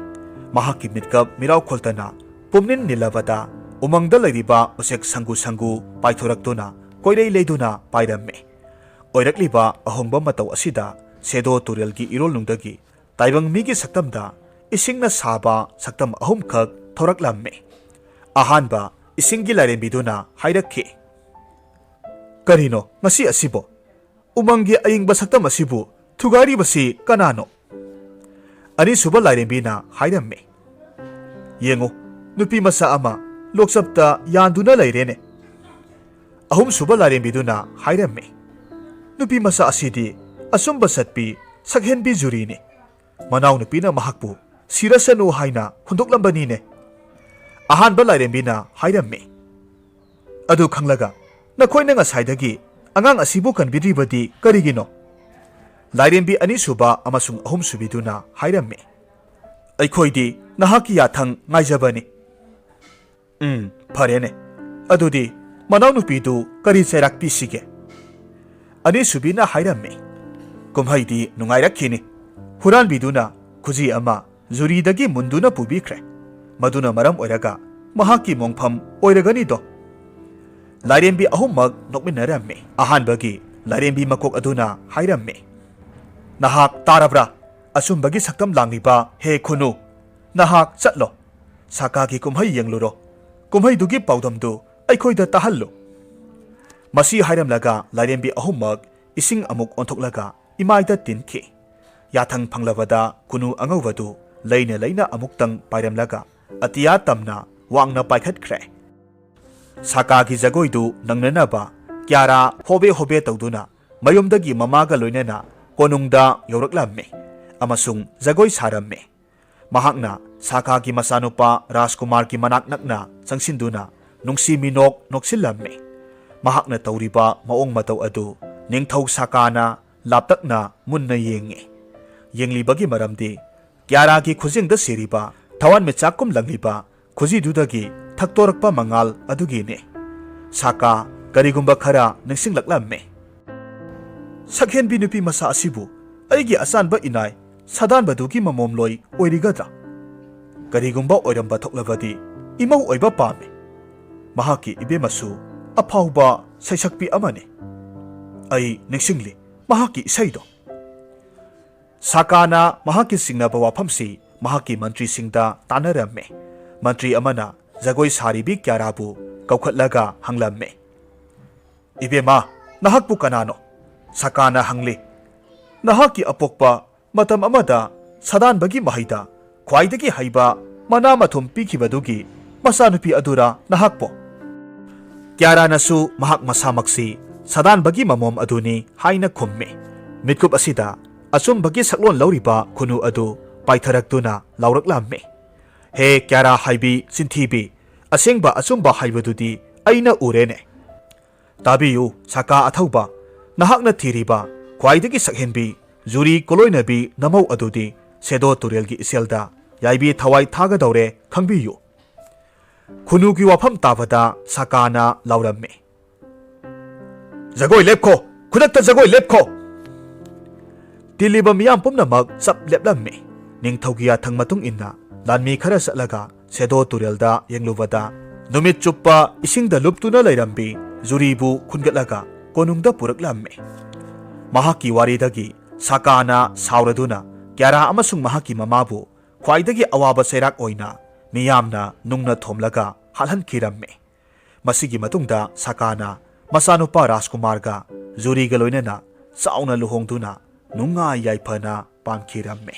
ꯃꯍꯥꯛꯀꯤ ꯃꯤꯠꯀꯞ ꯃꯤꯔꯥꯎ ꯈꯣꯜꯇꯅ ꯄꯨꯝꯅꯤꯟ ꯅꯤꯜꯂꯕꯗ ꯎꯃꯪꯗ ꯂꯩꯔꯤꯕ ꯎꯆꯦꯛ ꯁꯪꯒꯨ ꯁꯪꯒꯨ ꯄꯥꯏꯊꯣꯔꯛꯇꯨꯅ ꯀꯣꯏꯔꯩ ꯂꯩꯗꯨꯅ ꯄꯥꯏꯔꯝꯃꯤ꯫ ꯑꯣꯏꯔꯛꯂꯤꯕ ꯑꯍꯣꯡꯕ ꯃꯇꯧ ꯑꯁꯤꯗ ꯁꯦꯗꯣ ꯇꯨꯔꯦꯜꯒꯤ ꯏꯔꯣꯜꯅꯨꯡꯗꯒꯤ ꯇꯥꯏꯕꯪ ꯃꯤꯒꯤ ꯁꯛꯇꯝꯗ ꯏꯁꯤꯡꯅ ꯁꯥꯕ ꯁꯛꯇꯝ ꯑꯍꯨꯝꯈꯛ ꯊꯣꯔꯛꯂꯝꯃꯤ꯫ ꯑꯍꯥꯟꯕ ꯏꯁꯤꯡꯒꯤ ꯂꯥꯏꯔꯦꯝꯕꯤꯗꯨꯅ ꯍꯥꯏꯔꯛꯈꯤ, "ꯀꯔꯤꯅꯣ ꯉꯁꯤ ꯑꯁꯤꯕꯣ? ꯎꯃꯪꯒꯤ ꯑꯏꯪꯕ ꯁꯛꯇꯝ ꯑꯁꯤꯕꯨ ꯊꯨꯒꯥꯏꯔꯤꯕꯁꯤ ꯀꯅꯥꯅꯣ?" ꯑꯅꯤꯁꯨꯕ ꯂꯥꯏꯔꯦꯝꯕꯤꯅ ꯍꯥꯏꯔꯝꯃꯤ, "ꯌꯦꯡꯉꯨ, ꯅꯨꯄꯤ ꯃꯆꯥ ꯑꯃ ꯂꯣꯛꯆꯞꯇ ꯌꯥꯟꯗꯨꯅ ꯂꯩꯔꯦꯅꯦ꯫" ꯑꯍꯨꯝꯁꯨꯕ ꯂꯥꯏꯔꯦꯝꯕꯤꯗꯨꯅ ꯍꯥꯏꯔꯝꯃꯤ, "ꯅꯨꯄꯤ ꯃꯆꯥ ꯑꯁꯤꯗꯤ ꯑꯆꯨꯝꯕ ꯆꯠꯄꯤ ꯁꯛꯍꯦꯟꯕꯤ ꯖꯨꯔꯤꯅꯤ꯫ ꯃꯅꯥꯎꯅꯨꯄꯤꯅ ꯃꯍꯥꯛꯄꯨ ꯁꯤꯔꯁꯅꯨ ꯍꯥꯏꯅ ꯍꯨꯟꯗꯣꯛꯂꯝꯕꯅꯤꯅꯦ꯫" ꯑꯍꯥꯟꯕ ꯂꯥꯏꯔꯦꯝꯕꯤꯅ ꯍꯥꯏꯔꯝꯃꯤ, "ꯑꯗꯨ ꯈꯪꯂꯒ ꯅꯈꯣꯏꯅ ꯉꯁꯥꯏꯗꯒꯤ ꯑꯉꯥꯡ ꯑꯁꯤꯕꯨ ꯀꯟꯕꯤꯗ꯭ꯔꯤꯕꯗꯤ ꯀꯔꯤꯒꯤꯅꯣ?" ꯂꯥꯏꯔꯦꯝꯕꯤ ꯑꯅꯤꯁꯨꯕ ꯑꯃꯁꯨꯡ ꯑꯍꯨꯝꯁꯨꯕꯤꯗꯨꯅ ꯍꯥꯏꯔꯝꯃꯤ, "ꯑꯩꯈꯣꯏꯗꯤ ꯅꯍꯥꯛꯀꯤ ꯌꯥꯊꯪ ꯉꯥꯏꯖꯕꯅꯤ꯫" "ꯎꯝ, ꯐꯔꯦꯅꯦ꯫ ꯑꯗꯨꯗꯤ ꯃꯅꯥꯎꯅꯨꯄꯤꯗꯨ ꯀꯔꯤ ꯆꯩꯔꯥꯛ ꯄꯤꯁꯤꯒꯦ?" ꯑꯅꯤꯁꯨꯕꯤꯅ ꯍꯥꯏꯔꯝꯃꯤ, "ꯀꯨꯝꯍꯩꯗꯤ ꯅꯨꯡꯉꯥꯏꯔꯛꯈꯤꯅꯤ꯫ ꯍꯨꯔꯥꯟꯕꯤꯗꯨꯅ ꯈꯨꯖꯤ ꯑꯃ ꯖꯨꯔꯤꯗꯒꯤ ꯃꯨꯟꯗꯨꯅ ꯄꯨꯕꯤꯈ꯭ꯔꯦ꯫ ꯃꯗꯨꯅ ꯃꯔꯝ ꯑꯣꯏꯔꯒ ꯃꯍꯥꯛꯀꯤ ꯃꯣꯡꯐꯝ ꯑꯣꯏꯔꯒꯅꯤꯗꯣ?" ꯂꯥꯏꯔꯦꯝꯕꯤ ꯑꯍꯨꯝꯃꯛ ꯅꯣꯛꯃꯤꯟꯅꯔꯝꯃꯤ꯫ ꯑꯍꯥꯟꯕꯒꯤ ꯂꯥꯏꯔꯦꯝꯕꯤ ꯃꯀꯣꯛ ꯑꯗꯨꯅ ꯍꯥꯏꯔꯝꯃꯤ, "ꯅꯍꯥꯛ ꯇꯥꯔꯕ꯭ꯔꯥ? ꯑꯆꯨꯝꯕꯒꯤ ꯁꯛꯇꯝ ꯂꯥꯡꯂꯤꯕ ꯍꯦ ꯈꯨꯅꯨ, ꯅꯍꯥꯛ ꯆꯠꯂꯣ꯫ ꯁꯥꯀꯥꯒꯤ ꯀꯨꯝꯍꯩ ꯌꯦꯡꯂꯨꯔꯣ꯫ ꯀꯨꯝꯍꯩꯗꯨꯒꯤ ꯄꯥꯎꯗꯝꯗꯨ ꯑꯩꯈꯣꯏꯗ ꯇꯥꯍꯜꯂꯨ꯫" ꯃꯁꯤ ꯍꯥꯏꯔꯝꯂꯒ ꯂꯥꯏꯔꯦꯝꯕꯤ ꯑꯍꯨꯝꯃꯛ ꯏꯁꯤꯡ ꯑꯃꯨꯛ ꯑꯣꯟꯊꯣꯛꯂꯒ ꯏꯃꯥꯏꯗ ꯇꯤꯟꯈꯤ꯫ ꯌꯥꯊꯪ ꯐꯪꯂꯕꯗ ꯈꯨꯅꯨ ꯑꯉꯧꯕꯗꯨ ꯂꯩꯅ ꯂꯩꯅ ꯑꯃꯨꯛꯇꯪ ꯄꯥꯏꯔꯝꯂꯒ ꯑꯇꯤꯌꯥ ꯇꯝꯅ ꯋꯥꯡꯅ ꯄꯥꯏꯈꯠꯈ꯭ꯔꯦ꯫ ꯁꯥꯀꯥꯒꯤ ꯖꯒꯣꯏꯗꯨ ꯅꯪꯅꯅꯕ ꯀ꯭ꯌꯥꯔꯥ ꯍꯣꯕꯦ ꯍꯣꯕꯦ ꯇꯧꯗꯨꯅ ꯃꯌꯨꯝꯗꯒꯤ ꯃꯃꯥꯒ ꯂꯣꯏꯅꯅ ꯀꯣꯅꯨꯡꯗ ꯌꯧꯔꯛꯂꯝꯃꯤ ꯑꯃꯁꯨꯡ ꯖꯒꯣꯏ ꯁꯥꯔꯝꯃꯤ꯫ ꯃꯍꯥꯛꯅ ꯁꯥꯀꯥꯒꯤ ꯃꯆꯥꯅꯨꯄꯥ ꯔꯥꯖꯀꯨꯃꯥꯔꯒꯤ ꯃꯅꯥꯛ ꯅꯛꯅ ꯆꯪꯁꯤꯟꯗꯨꯅ ꯅꯨꯡꯁꯤ ꯃꯤꯅꯣꯛ ꯅꯣꯛꯁꯤꯜꯂꯝꯃꯤ꯫ ꯃꯍꯥꯛꯅ ꯇꯧꯔꯤꯕ ꯃꯑꯣꯡ ꯃꯇꯧ ꯑꯗꯨ ꯅꯤꯡꯊꯧ ꯁꯥꯀꯥꯅ ꯂꯥꯞꯇꯛꯅ ꯃꯨꯟꯅ ꯌꯦꯡꯉꯤ꯫ ꯌꯦꯡꯂꯤꯕꯒꯤ ꯃꯔꯝꯗꯤ ꯀ꯭ꯌꯥꯔꯥꯒꯤ ꯈꯨꯖꯤꯡꯗ ꯁꯤꯔꯤꯕ ꯊꯋꯥꯟꯃꯤꯆꯥꯛꯀꯨꯝ ꯂꯪꯂꯤꯕ ꯈꯨꯖꯤꯗꯨꯗꯒꯤ ꯊꯛꯇꯣꯔꯛꯄ ꯃꯉꯥꯜ ꯑꯗꯨꯒꯤꯅꯤ꯫ ꯁꯥꯀꯥ ꯀꯔꯤꯒꯨꯝꯕ ꯈꯔ ꯅꯤꯡꯁꯤꯡꯂꯛꯂꯝꯃꯤ꯫ "ꯁꯛꯍꯦꯟꯕꯤ ꯅꯨꯄꯤ ꯃꯆꯥ ꯑꯁꯤꯕꯨ ꯑꯩꯒꯤ ꯑꯆꯥꯟꯕ ꯏꯅꯥꯏ ꯁꯥꯗꯥꯟꯕꯗꯨꯒꯤ ꯃꯃꯣꯝꯂꯣꯏ ꯑꯣꯏꯔꯤꯒꯗ꯭ꯔꯥ? ꯀꯔꯤꯒꯨꯝꯕ ꯑꯣꯏꯔꯝꯕ ꯊꯣꯛꯂꯕꯗꯤ ꯏꯃꯧ ꯑꯣꯏꯕ ꯄꯥꯝꯃꯤ꯫ ꯃꯍꯥꯛꯀꯤ ꯏꯕꯦꯝꯃꯁꯨ ꯑꯐꯥꯎꯕ ꯁꯩꯁꯛꯄꯤ ꯑꯃꯅꯤ꯫ ꯑꯩ ꯅꯤꯡꯁꯤꯡꯂꯤ ꯃꯍꯥꯛꯀꯤ ꯏꯁꯩꯗꯣ꯫" ꯁꯥꯀꯥꯅ ꯃꯍꯥꯛꯀꯤ ꯆꯤꯡꯅꯕ ꯋꯥꯐꯝꯁꯤ ꯃꯍꯥꯛꯀꯤ ꯃꯟꯇ꯭ꯔꯤꯁꯤꯡꯗ ꯇꯥꯟꯅꯔꯝꯃꯤ꯫ ꯃꯟꯇ꯭ꯔꯤ ꯑꯃꯅ ꯖꯒꯣꯏ ꯁꯥꯔꯤꯕꯤ ꯀ꯭ꯌꯥꯔꯥꯕꯨ ꯀꯧꯈꯠꯂꯒ ꯍꯪꯂꯝꯃꯤ, "ꯏꯕꯦꯝꯃ, ꯅꯍꯥꯛꯄꯨ ꯀꯅꯥꯅꯣ?" ꯁꯥꯀꯥꯅ ꯍꯪꯂꯤ, "ꯅꯍꯥꯛꯀꯤ ꯑꯄꯣꯛꯄ ꯃꯇꯝ ꯑꯃꯗ ꯁꯥꯗꯥꯟꯕꯒꯤ ꯃꯍꯩꯗ ꯈ꯭ꯋꯥꯏꯗꯒꯤ ꯍꯩꯕ ꯃꯅꯥ ꯃꯊꯨꯝ ꯄꯤꯈꯤꯕꯗꯨꯒꯤ ꯃꯆꯥꯅꯨꯄꯤ ꯑꯗꯨꯔꯥ ꯅꯍꯥꯛꯄꯣ?" ꯀ꯭ꯌꯥꯔꯥꯅꯁꯨ ꯃꯍꯥꯛ ꯃꯁꯥꯃꯛꯁꯤ ꯁꯥꯗꯥꯟꯕꯒꯤ ꯃꯃꯣꯝ ꯑꯗꯨꯅꯤ ꯍꯥꯏꯅ ꯈꯨꯝꯃꯤ꯫ ꯃꯤꯠꯀꯨꯞ ꯑꯁꯤꯗ ꯑꯆꯨꯝꯕꯒꯤ ꯁꯛꯂꯣꯟ ꯂꯧꯔꯤꯕ ꯈꯨꯅꯨ ꯑꯗꯨ ꯄꯥꯏꯊꯔꯛꯇꯨꯅ ꯂꯥꯎꯔꯛꯂꯝꯃꯤ, "ꯍꯦ ꯀ꯭ꯌꯥꯔꯥ ꯍꯥꯏꯕꯤ ꯆꯤꯟꯊꯤꯕꯤ, ꯑꯁꯦꯡꯕ ꯑꯆꯨꯝꯕ ꯍꯥꯏꯕꯗꯨꯗꯤ ꯑꯩꯅ ꯎꯔꯦꯅꯦ꯫ ꯇꯥꯕꯤꯌꯨ, ꯁꯥꯀꯥ ꯑꯊꯧꯕ, ꯅꯍꯥꯛꯅ ꯊꯤꯔꯤꯕ ꯈ꯭ꯋꯥꯏꯗꯒꯤ ꯁꯛꯍꯦꯟꯕꯤ, ꯖꯨꯔꯤ ꯀꯣꯂꯣꯏꯅꯕꯤ ꯅꯃꯧ ꯑꯗꯨꯗꯤ ꯁꯦꯗꯣ ꯇꯨꯔꯦꯜꯒꯤ ꯏꯆꯦꯜꯗ ꯌꯥꯏꯕꯤ ꯊꯋꯥꯏ ꯊꯥꯒꯗꯧꯔꯦ, ꯈꯪꯕꯤꯌꯨ꯫" ꯈꯨꯅꯨꯒꯤ ꯋꯥꯐꯝ ꯇꯥꯕꯗ ꯁꯥꯀꯥꯅ ꯂꯥꯎꯔꯝꯃꯤ, "ꯖꯒꯣꯏ ꯂꯦꯞꯈꯣ! ꯈꯨꯗꯛꯇ ꯖꯒꯣꯏ ꯂꯦꯞꯈꯣ!" ꯇꯤꯜꯂꯤꯕ ꯃꯤꯌꯥꯝ ꯄꯨꯝꯅꯃꯛ ꯆꯞ ꯂꯦꯞꯂꯝꯃꯤ꯫ ꯅꯤꯡꯊꯧꯒꯤ ꯌꯥꯊꯪ ꯃꯇꯨꯡ ꯏꯟꯅ ꯂꯥꯟꯃꯤ ꯈꯔ ꯆꯠꯂꯒ ꯁꯦꯗꯣ ꯇꯨꯔꯦꯜꯗ ꯌꯦꯡꯂꯨꯕꯗ, ꯅꯨꯃꯤꯠ ꯆꯨꯞꯄ ꯏꯁꯤꯡꯗ ꯂꯨꯞꯇꯨꯅ ꯂꯩꯔꯝꯕꯤ ꯖꯨꯔꯤꯕꯨ ꯈꯨꯟꯒꯠꯂꯒ ꯀꯣꯅꯨꯡꯗ ꯄꯨꯔꯛꯂꯝꯃꯤ꯫ ꯃꯍꯥꯛꯀꯤ ꯋꯥꯔꯤꯗꯒꯤ ꯁꯥꯀꯥꯅ ꯁꯥꯎꯔꯗꯨꯅ ꯀ꯭ꯌꯥꯔꯥ ꯑꯃꯁꯨꯡ ꯃꯍꯥꯛꯀꯤ ꯃꯃꯥꯕꯨ ꯈ꯭ꯋꯥꯏꯗꯒꯤ ꯑꯋꯥꯕ ꯆꯩꯔꯥꯛ ꯑꯣꯏꯅ ꯃꯤꯌꯥꯝꯅ ꯅꯨꯡꯅ ꯊꯣꯝꯂꯒ ꯍꯥꯠꯍꯟꯈꯤꯔꯝꯃꯤ꯫ ꯃꯁꯤꯒꯤ ꯃꯇꯨꯡꯗ ꯁꯥꯀꯥꯅ ꯃꯆꯥꯅꯨꯄꯥ ꯔꯥꯖꯀꯨꯃꯥꯔꯒ ꯖꯨꯔꯤꯒ ꯂꯣꯏꯅꯅ ꯆꯥꯎꯅ ꯂꯨꯍꯣꯡꯗꯨꯅ ꯅꯨꯡꯉꯥꯏ ꯌꯥꯏꯐꯅ ꯄꯥꯟꯈꯤꯔꯝꯃꯤ꯫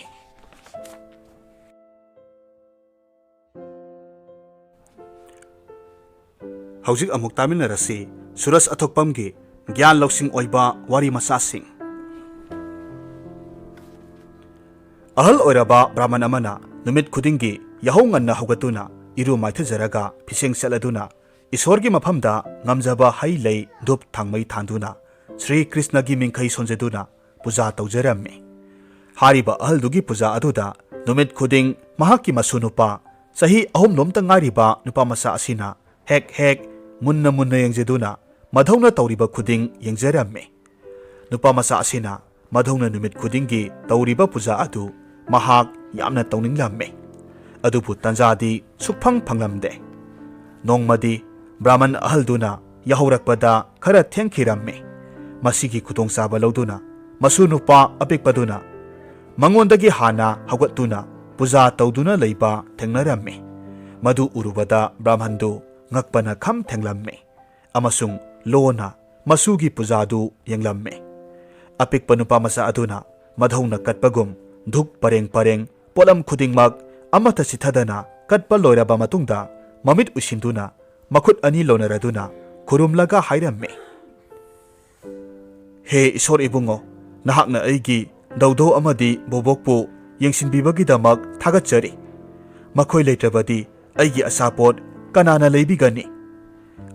ꯍꯧꯖꯤꯛ ꯑꯃꯨꯛ ꯇꯥꯃꯤꯟꯅꯔꯁꯤ ꯁꯨꯔꯖ ꯑꯊꯣꯛꯄꯝꯒꯤ ꯒ꯭ꯌꯥꯟ ꯂꯧꯁꯤꯡ ꯑꯣꯏꯕ ꯋꯥꯔꯤ ꯃꯆꯥꯁꯤꯡ꯫ ꯑꯍꯜ ꯑꯣꯏꯔꯕ ꯕ꯭ꯔꯥꯍꯃꯟ ꯑꯃꯅ ꯅꯨꯃꯤꯠ ꯈꯨꯗꯤꯡꯒꯤ ꯌꯥꯍꯧ ꯉꯟꯅ ꯍꯧꯒꯠꯇꯨꯅ ꯏꯔꯨ ꯃꯥꯏꯊꯖꯔꯒ ꯐꯤꯁꯦꯡ ꯆꯠꯂꯗꯨꯅ ꯏꯁꯣꯔꯒꯤ ꯃꯐꯝꯗ ꯉꯝꯖꯕ ꯍꯩ ꯂꯩ ꯙꯨꯞ ꯊꯥꯡꯃꯩ ꯊꯥꯟꯗꯨꯅ ꯁ꯭ꯔꯤ ꯀ꯭ꯔꯤꯁꯅꯒꯤ ꯃꯤꯡꯈꯩ ꯁꯣꯟꯖꯗꯨꯅ ꯄꯨꯖꯥ ꯇꯧꯖꯔꯝꯃꯤ꯫ ꯍꯥꯏꯔꯤꯕ ꯑꯍꯜꯗꯨꯒꯤ ꯄꯨꯖꯥ ꯑꯗꯨꯗ ꯅꯨꯃꯤꯠ ꯈꯨꯗꯤꯡ ꯃꯍꯥꯛꯀꯤ ꯃꯁꯨ ꯅꯨꯄꯥ, ꯆꯍꯤ ꯑꯍꯨꯝ ꯂꯣꯝꯇ ꯉꯥꯏꯔꯤꯕ ꯅꯨꯄꯥ ꯃꯆꯥ ꯑꯁꯤꯅ ꯍꯦꯛ ꯍꯦꯛ ꯃꯨꯟꯅ ꯃꯨꯟꯅ ꯌꯦꯡꯖꯗꯨꯅ ꯃꯙꯧꯅ ꯇꯧꯔꯤꯕ ꯈꯨꯗꯤꯡ ꯌꯦꯡꯖꯔꯝꯃꯤ꯫ ꯅꯨꯄꯥ ꯃꯆꯥ ꯑꯁꯤꯅ ꯃꯙꯧꯅ ꯅꯨꯃꯤꯠ ꯈꯨꯗꯤꯡꯒꯤ ꯇꯧꯔꯤꯕ ꯄꯨꯖꯥ ꯑꯗꯨ ꯃꯍꯥꯛ ꯌꯥꯝꯅ ꯇꯧꯅꯤꯡꯂꯝꯃꯤ꯫ ꯑꯗꯨꯕꯨ ꯇꯟꯖꯥꯗꯤ ꯁꯨꯛꯐꯪ ꯐꯪꯂꯝꯗꯦ꯫ ꯅꯣꯡꯃꯗꯤ ꯕ꯭ꯔꯥꯍꯃꯟ ꯑꯍꯜꯗꯨꯅ ꯌꯥꯍꯧꯔꯛꯄꯗ ꯈꯔ ꯊꯦꯡꯈꯤꯔꯝꯃꯤ꯫ ꯃꯁꯤꯒꯤ ꯈꯨꯗꯣꯡꯆꯥꯕ ꯂꯧꯗꯨꯅ ꯃꯁꯨ ꯅꯨꯄꯥ ꯑꯄꯤꯛꯄꯗꯨꯅ ꯃꯉꯣꯟꯗꯒꯤ ꯍꯥꯟꯅ ꯍꯧꯒꯠꯇꯨꯅ ꯄꯨꯖꯥ ꯇꯧꯗꯨꯅ ꯂꯩꯕ ꯊꯦꯡꯅꯔꯝꯃꯤ꯫ ꯃꯗꯨ ꯎꯔꯨꯕꯗ ꯕ꯭ꯔꯥꯍꯃꯟꯗꯨ ꯉꯛꯄꯅ ꯈꯝ ꯊꯦꯡꯂꯝꯃꯤ ꯑꯃꯁꯨꯡ ꯂꯣꯟꯅ ꯃꯁꯨꯒꯤ ꯄꯨꯖꯥꯗꯨ ꯌꯦꯡꯂꯝꯃꯤ꯫ ꯑꯄꯤꯛꯄ ꯅꯨꯄꯥ ꯃꯆꯥ ꯑꯗꯨꯅ ꯃꯙꯧꯅ ꯀꯠꯄꯒꯨꯝ ꯙꯨꯛ ꯄꯔꯦꯡ ꯄꯔꯦꯡ ꯄꯣꯠꯂꯝ ꯈꯨꯗꯤꯡꯃꯛ ꯑꯃꯠꯇ ꯆꯤꯠꯊꯗꯅ ꯀꯠꯄ ꯂꯣꯏꯔꯕ ꯃꯇꯨꯡꯗ ꯃꯃꯤꯠ ꯎꯏꯁꯤꯟꯗꯨꯅ ꯃꯈꯨꯠ ꯑꯅꯤ ꯂꯣꯟꯅꯔꯗꯨꯅ ꯈꯨꯔꯨꯝꯂꯒ ꯍꯥꯏꯔꯝꯃꯤ, "ꯍꯦ ꯏꯁꯣꯔ ꯏꯕꯨꯡꯉꯣ, ꯅꯍꯥꯛꯅ ꯑꯩꯒꯤ ꯗꯧꯗꯧ ꯑꯃꯗꯤ ꯕꯣꯕꯣꯛꯄꯨ ꯌꯦꯡꯁꯤꯟꯕꯤꯕꯒꯤꯗꯃꯛ ꯊꯥꯒꯠꯆꯔꯤ꯫ ꯃꯈꯣꯏ ꯂꯩꯇ꯭ꯔꯕꯗꯤ ꯑꯩꯒꯤ ꯑꯆꯥꯄꯣꯠ ꯀꯅꯥꯅ ꯂꯩꯕꯤꯒꯅꯤ?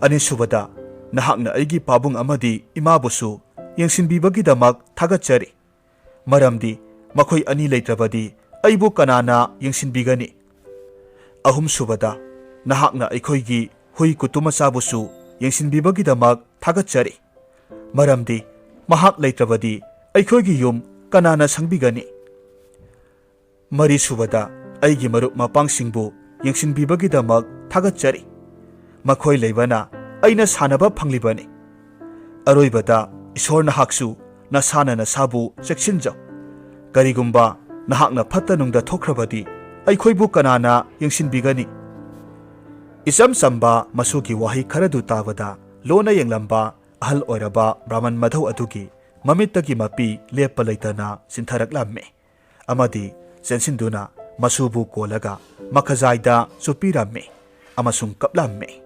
ꯑꯅꯤꯁꯨꯕꯗ, ꯅꯍꯥꯛꯅ ꯑꯩꯒꯤ ꯄꯥꯕꯨꯡ ꯑꯃꯗꯤ ꯏꯃꯥꯕꯨꯁꯨ ꯌꯦꯡꯁꯤꯟꯕꯤꯕꯒꯤꯗꯃꯛ ꯊꯥꯒꯠꯆꯔꯤ꯫ ꯃꯔꯝꯗꯤ ꯃꯈꯣꯏ ꯑꯅꯤ ꯂꯩꯇ꯭ꯔꯕꯗꯤ ꯑꯩꯕꯨ ꯀꯅꯥꯅ ꯌꯦꯡꯁꯤꯟꯕꯤꯒꯅꯤ? ꯑꯍꯨꯝꯁꯨꯕꯗ, ꯅꯍꯥꯛꯅ ꯑꯩꯈꯣꯏꯒꯤ ꯍꯨꯏ ꯀꯨꯇꯨ ꯃꯆꯥꯕꯨꯁꯨ ꯌꯦꯡꯁꯤꯟꯕꯤꯕꯒꯤꯗꯃꯛ ꯊꯥꯒꯠꯆꯔꯤ꯫ ꯃꯔꯝꯗꯤ ꯃꯍꯥꯛ ꯂꯩꯇ꯭ꯔꯕꯗꯤ ꯑꯩꯈꯣꯏꯒꯤ ꯌꯨꯝ ꯀꯅꯥꯅ ꯁꯪꯕꯤꯒꯅꯤ? ꯃꯔꯤꯁꯨꯕꯗ, ꯑꯩꯒꯤ ꯃꯔꯨꯞ ꯃꯄꯥꯡꯁꯤꯡꯕꯨ ꯌꯦꯡꯁꯤꯟꯕꯤꯕꯒꯤꯗꯃꯛ ꯊꯥꯒꯠꯆꯔꯤ꯫ ꯃꯈꯣꯏ ꯂꯩꯕꯅ ꯑꯩꯅ ꯁꯥꯟꯅꯕ ꯐꯪꯂꯤꯕꯅꯤ꯫ ꯑꯔꯣꯏꯕꯗ, ꯏꯁꯣꯔ ꯅꯍꯥꯛꯁꯨ ꯅꯁꯥꯅ ꯅꯁꯥꯕꯨ ꯆꯦꯛꯁꯤꯟꯖꯧ꯫ ꯀꯔꯤꯒꯨꯝꯕ ꯅꯍꯥꯛꯅ ꯐꯠꯇ ꯅꯨꯡꯗ ꯊꯣꯛꯈ꯭ꯔꯕꯗꯤ ꯑꯩꯈꯣꯏꯕꯨ ꯀꯅꯥꯅ ꯌꯦꯡꯁꯤꯟꯕꯤꯒꯅꯤ? ꯏꯆꯝ ꯆꯝꯕ ꯃꯁꯨꯒꯤ ꯋꯥꯍꯩ ꯈꯔꯗꯨ ꯇꯥꯕꯗ ꯂꯣꯟꯅ ꯌꯦꯡꯂꯝꯕ ꯑꯍꯜ ꯑꯣꯏꯔꯕ ꯕ꯭ꯔꯥꯍꯃꯟ ꯃꯙꯧ ꯑꯗꯨꯒꯤ ꯃꯃꯤꯠꯇꯒꯤ ꯃꯄꯤ ꯂꯦꯞꯄ ꯂꯩꯇꯅ ꯆꯤꯟꯊꯔꯛꯂꯝꯃꯤ꯫ ꯑꯃꯗꯤ ꯆꯦꯟꯁꯤꯟꯗꯨꯅ ꯃꯁꯨꯕꯨ ꯀꯣꯜꯂꯒ ꯃꯈꯖꯥꯏꯗ ꯆꯨꯞꯄꯤꯔꯝꯃꯤ ꯑꯃꯁꯨꯡ ꯀꯞꯂꯝꯃꯤ꯫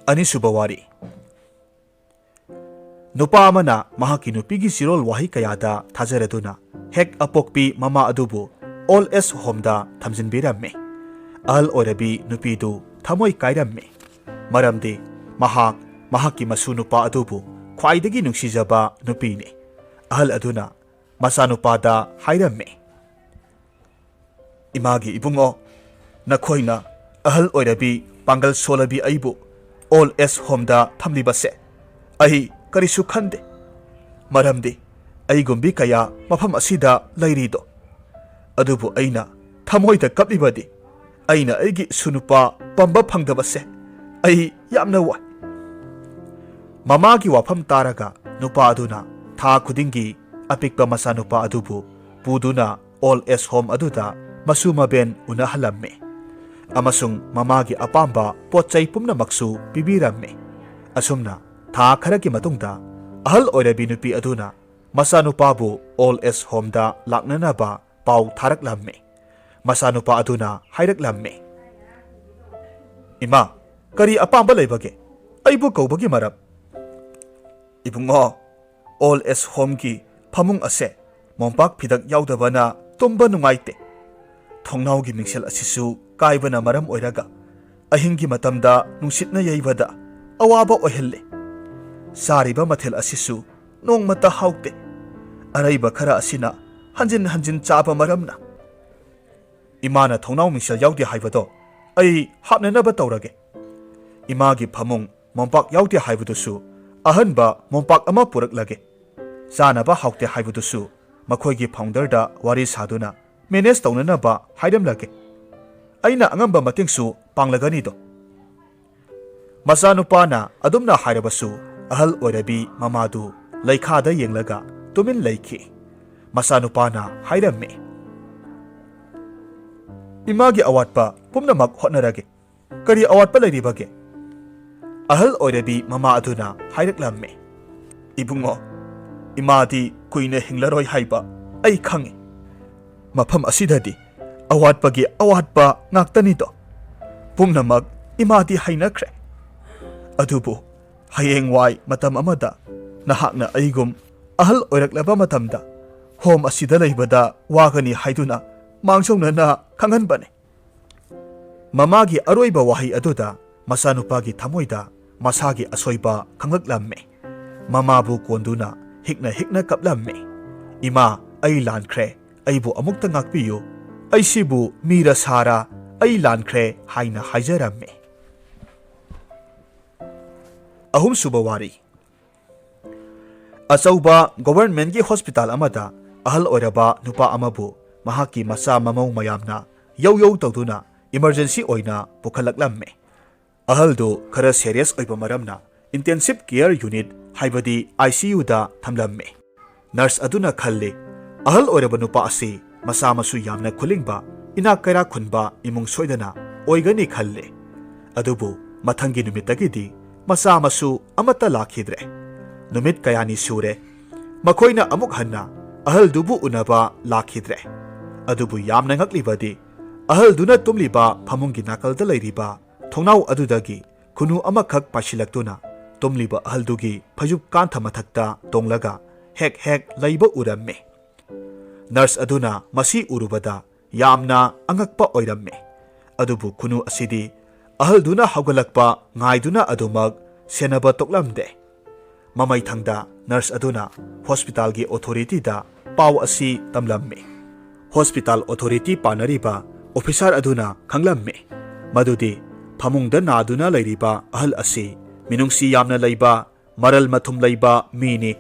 ꯑꯅꯤꯁꯨꯕ ꯋꯥꯔꯤ꯫ ꯅꯨꯄꯥ ꯑꯃꯅ ꯃꯍꯥꯛꯀꯤ ꯅꯨꯄꯤꯒꯤ ꯆꯤꯔꯣꯜ ꯋꯥꯍꯩ ꯀꯌꯥꯗ ꯊꯥꯖꯔꯗꯨꯅ ꯍꯦꯛ ꯑꯄꯣꯛꯄꯤ ꯃꯃꯥ ꯑꯗꯨꯕꯨ ꯑꯣꯜ ꯑꯦꯖ ꯍꯣꯝꯗ ꯊꯝꯖꯤꯟꯕꯤꯔꯝꯃꯤ꯫ ꯑꯍꯜ ꯑꯣꯏꯔꯕꯤ ꯅꯨꯄꯤꯗꯨ ꯊꯃꯣꯏ ꯀꯥꯏꯔꯝꯃꯤ, ꯃꯔꯝꯗꯤ ꯃꯍꯥꯛ ꯃꯍꯥꯛꯀꯤ ꯃꯁꯨ ꯅꯨꯄꯥ ꯑꯗꯨꯕꯨ ꯈ꯭ꯋꯥꯏꯗꯒꯤ ꯅꯨꯡꯁꯤꯖꯕ ꯅꯨꯄꯤꯅꯤ꯫ ꯑꯍꯜ ꯑꯗꯨꯅ ꯃꯆꯥꯅꯨꯄꯥꯗ ꯍꯥꯏꯔꯝꯃꯤ, "ꯏꯃꯥꯒꯤ ꯏꯕꯨꯡꯉꯣ, ꯅꯈꯣꯏꯅ ꯑꯍꯜ ꯑꯣꯏꯔꯕꯤ ꯄꯥꯡꯒꯜ ꯁꯣꯜꯂꯕꯤ ꯑꯩꯕꯨ ꯑꯣꯜ ꯑꯦꯖ ꯍꯣꯝꯗ ꯊꯝꯂꯤꯕꯁꯦ ꯑꯩ ꯀꯔꯤꯁꯨ ꯈꯟꯗꯦ, ꯃꯔꯝꯗꯤ ꯑꯩꯒꯨꯝꯕꯤ ꯀꯌꯥ ꯃꯐꯝ ꯑꯁꯤꯗ ꯂꯩꯔꯤꯗꯣ꯫ ꯑꯗꯨꯕꯨ ꯑꯩꯅ ꯊꯃꯣꯏꯗ ꯀꯞꯂꯤꯕꯗꯤ ꯑꯩꯅ ꯑꯩꯒꯤ ꯏꯁꯨ ꯅꯨꯄꯥ ꯄꯝꯕ ꯐꯪꯗꯕꯁꯦ ꯑꯩ ꯌꯥꯝꯅ ꯋꯥꯏ꯫" ꯃꯃꯥꯒꯤ ꯋꯥꯐꯝ ꯇꯥꯔꯒ ꯅꯨꯄꯥ ꯑꯗꯨꯅ ꯊꯥ ꯈꯨꯗꯤꯡꯒꯤ ꯑꯄꯤꯛꯄ ꯃꯆꯥꯅꯨꯄꯥ ꯑꯗꯨꯕꯨ ꯄꯨꯗꯨꯅ ꯑꯣꯜ ꯑꯦꯖ ꯍꯣꯝ ꯑꯗꯨꯗ ꯃꯁꯨ ꯃꯕꯦꯟ ꯎꯅꯍꯜꯂꯝꯃꯤ ꯑꯃꯁꯨꯡ ꯃꯃꯥꯒꯤ ꯑꯄꯥꯝꯕ ꯄꯣꯠ ꯆꯩ ꯄꯨꯝꯅꯃꯛꯁꯨ ꯄꯤꯕꯤꯔꯝꯃꯤ꯫ ꯑꯁꯨꯝꯅ ꯊꯥ ꯈꯔꯒꯤ ꯃꯇꯨꯡꯗ ꯑꯍꯜ ꯑꯣꯏꯔꯕꯤ ꯅꯨꯄꯤ ꯑꯗꯨꯅ ꯃꯆꯥꯅꯨꯄꯥꯕꯨ ꯑꯣꯜ ꯑꯦꯖ ꯍꯣꯝꯗ ꯂꯥꯛꯅꯅꯕ ꯄꯥꯎ ꯊꯥꯔꯛꯂꯝꯃꯤ꯫ ꯃꯆꯥꯅꯨꯄꯥ ꯑꯗꯨꯅ ꯍꯥꯏꯔꯛꯂꯝꯃꯤ, "ꯏꯃꯥ, ꯀꯔꯤ ꯑꯄꯥꯝꯕ ꯂꯩꯕꯒꯦ? ꯑꯩꯕꯨ ꯀꯧꯕꯒꯤ ꯃꯔꯝ?" "ꯏꯕꯨꯡꯉꯣ, ꯑꯣꯜ ꯑꯦꯖ ꯍꯣꯝꯒꯤ ꯐꯃꯨꯡ ꯑꯁꯦ ꯃꯣꯝꯄꯥꯛ ꯐꯤꯗꯛ ꯌꯥꯎꯗꯕꯅ ꯇꯨꯝꯕ ꯅꯨꯡꯉꯥꯏꯇꯦ꯫ ꯊꯣꯡꯅꯥꯎꯒꯤ ꯃꯤꯡꯁꯦꯜ ꯑꯁꯤꯁꯨ ꯀꯥꯏꯕꯅ ꯃꯔꯝ ꯑꯣꯏꯔꯒ ꯑꯍꯤꯡꯒꯤ ꯃꯇꯝꯗ ꯅꯨꯡꯁꯤꯠꯅ ꯌꯩꯕꯗ ꯑꯋꯥꯕ ꯑꯣꯏꯍꯜꯂꯦ꯫ ꯆꯥꯔꯤꯕ ꯃꯊꯦꯜ ꯑꯁꯤꯁꯨ ꯅꯣꯡꯃꯇ ꯍꯥꯎꯇꯦ꯫ ꯑꯔꯩꯕ ꯈꯔ ꯑꯁꯤꯅ ꯍꯟꯖꯤꯟ ꯍꯟꯖꯤꯟ ꯆꯥꯕ ꯃꯔꯝꯅ ꯏꯃꯥꯅ ꯊꯣꯡꯅꯥꯎ ꯃꯤꯡꯁꯦꯜ ꯌꯥꯎꯗꯦ ꯍꯥꯏꯕꯗꯣ ꯑꯩ ꯍꯥꯞꯅꯅꯕ ꯇꯧꯔꯒꯦ꯫ ꯏꯃꯥꯒꯤ ꯐꯃꯨꯡ ꯃꯣꯝꯄꯥꯛ ꯌꯥꯎꯗꯦ ꯍꯥꯏꯕꯗꯨꯁꯨ ꯑꯍꯟꯕ ꯃꯣꯝꯄꯥꯛ ꯑꯃ ꯄꯨꯔꯛꯂꯒꯦ꯫ ꯆꯥꯅꯕ ꯍꯥꯎꯇꯦ ꯍꯥꯏꯕꯗꯨꯁꯨ ꯃꯈꯣꯏꯒꯤ ꯐꯥꯎꯟꯗꯔꯗ ꯋꯥꯔꯤ ꯁꯥꯗꯨꯅ ꯃꯦꯅꯦꯖ ꯇꯧꯅꯅꯕ ꯍꯥꯏꯔꯝꯂꯒꯦ꯫ ꯑꯩꯅ ꯑꯉꯝꯕ ꯃꯇꯦꯡꯁꯨ ꯄꯥꯡꯂꯒꯅꯤꯗꯣ꯫ ꯃꯆꯥꯅꯨꯄꯥꯅ ꯑꯗꯨꯝꯅ ꯍꯥꯏꯔꯕꯁꯨ ꯑꯍꯜ ꯑꯣꯏꯔꯕꯤ ꯃꯃꯥꯗꯨ ꯂꯩꯈꯥꯗ ꯌꯦꯡꯂꯒ ꯇꯨꯃꯤꯟ ꯂꯩꯈꯤ꯫ ꯃꯆꯥꯅꯨꯄꯥꯅ ꯍꯥꯏꯔꯝꯃꯤ, "ꯏꯃꯥꯒꯤ ꯑꯋꯥꯠꯄ ꯄꯨꯝꯅꯃꯛ ꯍꯣꯠꯅꯔꯒꯦ꯫ ꯀꯔꯤ ꯑꯋꯥꯠꯄ ꯂꯩꯔꯤꯕꯒꯦ?" ꯑꯍꯜ ꯑꯣꯏꯔꯕꯤ ꯃꯃꯥ ꯑꯗꯨꯅ ꯍꯥꯏꯔꯛꯂꯝꯃꯤ, "ꯏꯕꯨꯡꯉꯣ, ꯏꯃꯥꯗꯤ ꯀꯨꯏꯅ ꯍꯤꯡꯂꯔꯣꯏ ꯍꯥꯏꯕ ꯑꯩ ꯈꯪꯏ꯫ ꯃꯐꯝ ꯑꯁꯤꯗꯗꯤ ꯑꯋꯥꯠꯄꯒꯤ ꯑꯋꯥꯠꯄ ꯉꯥꯛꯇꯅꯤꯗꯣ꯫ ꯄꯨꯝꯅꯃꯛ ꯏꯃꯥꯗꯤ ꯍꯩꯅꯈ꯭ꯔꯦ꯫ ꯑꯗꯨꯕꯨ ꯍꯌꯦꯡꯋꯥꯏ ꯃꯇꯝ ꯑꯃꯗ ꯅꯍꯥꯛꯅ ꯑꯩꯒꯨꯝ ꯑꯍꯜ ꯑꯣꯏꯔꯛꯂꯕ ꯃꯇꯝꯗ ꯍꯣꯝ ꯑꯁꯤꯗ ꯂꯩꯕꯗ ꯋꯥꯒꯅꯤ ꯍꯥꯏꯗꯨꯅ ꯃꯥꯡꯖꯧꯅꯅ ꯈꯪꯍꯟꯕꯅꯤ"꯫ ꯃꯃꯥꯒꯤ ꯑꯔꯣꯏꯕ ꯋꯥꯍꯩ ꯑꯗꯨꯗ ꯃꯆꯥꯅꯨꯄꯥꯒꯤ ꯊꯃꯣꯏꯗ ꯃꯁꯥꯒꯤ ꯑꯁꯣꯏꯕ ꯈꯪꯂꯛꯂꯝꯃꯤ꯫ ꯃꯃꯥꯕꯨ ꯀꯣꯟꯗꯨꯅ ꯍꯤꯛꯅ ꯍꯤꯛꯅ ꯀꯞꯂꯝꯃꯤ꯫ "ꯏꯃꯥ, ꯑꯩ ꯂꯥꯟꯈ꯭ꯔꯦ, ꯑꯩꯕꯨ ꯑꯃꯨꯛꯇ ꯉꯥꯛꯄꯤꯌꯨ, ꯑꯩꯁꯤꯕꯨ ꯃꯤꯔ ꯁꯥꯔ, ꯑꯩ ꯂꯥꯟꯈ꯭ꯔꯦ" ꯍꯥꯏꯅ ꯍꯥꯏꯖꯔꯝꯃꯤ꯫ ꯑꯍꯨꯝꯁꯨꯕ ꯋꯥꯔꯤ꯫ ꯑꯆꯧꯕ ꯒꯣꯚꯔꯟꯃꯦꯟꯠꯀꯤ ꯍꯣꯁꯄꯤꯇꯥꯜ ꯑꯃꯗ ꯑꯍꯜ ꯑꯣꯏꯔꯕ ꯅꯨꯄꯥ ꯑꯃꯕꯨ ꯃꯍꯥꯛꯀꯤ ꯃꯆꯥ ꯃꯃꯧ ꯃꯌꯥꯝꯅ ꯌꯧ ꯌꯧ ꯇꯧꯗꯨꯅ ꯏꯃꯔꯖꯦꯟꯁꯤ ꯑꯣꯏꯅ ꯄꯨꯈꯠꯂꯛꯂꯝꯃꯤ꯫ ꯑꯍꯜꯗꯨ ꯈꯔ ꯁꯦꯔꯤꯌꯁ ꯑꯣꯏꯕ ꯃꯔꯝꯅ ꯏꯟꯇꯦꯟꯁꯤꯚ ꯀꯦꯌꯔ ꯌꯨꯅꯤꯠ, ꯍꯥꯏꯕꯗꯤ ꯑꯥꯏ ꯁꯤ ꯌꯨꯗ ꯊꯝꯂꯝꯃꯤ꯫ ꯅꯔꯁ ꯑꯗꯨꯅ ꯈꯜꯂꯤ, ꯑꯍꯜ ꯑꯣꯏꯔꯕ ꯅꯨꯄꯥ ꯑꯁꯤ ꯃꯆꯥ ꯃꯁꯨ ꯌꯥꯝꯅ ꯈꯨꯂꯤꯡꯕ, ꯏꯅꯥꯛ ꯀꯩꯔꯥꯛ ꯈꯨꯟꯕ ꯏꯃꯨꯡ ꯁꯣꯏꯗꯅ ꯑꯣꯏꯒꯅꯤ ꯈꯜꯂꯤ꯫ ꯑꯗꯨꯕꯨ ꯃꯊꯪꯒꯤ ꯅꯨꯃꯤꯠꯇꯒꯤꯗꯤ ꯃꯆꯥ ꯃꯁꯨ ꯑꯃꯠꯇ ꯂꯥꯛꯈꯤꯗ꯭ꯔꯦ꯫ ꯅꯨꯃꯤꯠ ꯀꯌꯥꯅꯤ ꯁꯨꯔꯦ, ꯃꯈꯣꯏꯅ ꯑꯃꯨꯛ ꯍꯟꯅ ꯑꯍꯜꯗꯨꯕꯨ ꯎꯅꯕ ꯂꯥꯛꯈꯤꯗ꯭ꯔꯦ꯫ ꯑꯗꯨꯕꯨ ꯌꯥꯝꯅ ꯉꯛꯂꯤꯕꯗꯤ, ꯑꯍꯜꯗꯨꯅ ꯇꯨꯝꯂꯤꯕ ꯐꯃꯨꯡꯒꯤ ꯅꯥꯀꯜꯗ ꯂꯩꯔꯤꯕ ꯊꯣꯡꯅꯥꯎ ꯑꯗꯨꯗꯒꯤ ꯈꯨꯅꯨ ꯑꯃꯈꯛ ꯄꯥꯏꯁꯤꯜꯂꯛꯇꯨꯅ ꯇꯨꯝꯂꯤꯕ ꯑꯍꯜꯗꯨꯒꯤ ꯐꯩꯖꯨꯞ ꯀꯥꯟꯊ ꯃꯊꯛꯇ ꯇꯣꯡꯂꯒ ꯍꯦꯛ ꯍꯦꯛ ꯂꯩꯕ ꯎꯔꯝꯃꯤ꯫ ꯅꯔꯁ ꯑꯗꯨꯅ ꯃꯁꯤ ꯎꯔꯨꯕꯗ ꯌꯥꯝꯅ ꯑꯉꯛꯄ ꯑꯣꯏꯔꯝꯃꯤ꯫ ꯑꯗꯨꯕꯨ ꯈꯨꯅꯨ ꯑꯁꯤꯗꯤ ꯑꯍꯜꯗꯨꯅ ꯍꯧꯒꯠꯂꯛꯄ ꯉꯥꯏꯗꯨꯅ ꯑꯗꯨꯃꯛ ꯁꯦꯟꯅꯕ ꯇꯣꯛꯂꯝꯗꯦ꯫ ꯃꯃꯩꯊꯪꯗ ꯅꯔꯁ ꯑꯗꯨꯅ ꯍꯣꯁꯄꯤꯇꯥꯜꯒꯤ ꯑꯣꯊꯣꯔꯤꯇꯤꯗ ꯄꯥꯎ ꯑꯁꯤ ꯇꯝꯂꯝꯃꯤ꯫ ꯍꯣꯁꯄꯤꯇꯥꯜ ꯑꯣꯊꯣꯔꯤꯇꯤ ꯄꯥꯟꯅꯔꯤꯕ ꯑꯣꯐꯤꯁꯥꯔ ꯑꯗꯨꯅ ꯈꯪꯂꯝꯃꯤ ꯃꯗꯨꯗꯤ ꯐꯃꯨꯡꯗ ꯅꯥꯗꯨꯅ ꯂꯩꯔꯤꯕ ꯑꯍꯜ ꯑꯁꯤ ꯃꯤꯅꯨꯡꯁꯤ ꯌꯥꯝꯅ ꯂꯩꯕ, ꯃꯔꯜ ꯃꯊꯨꯝ ꯂꯩꯕ ꯃꯤꯅꯤ꯫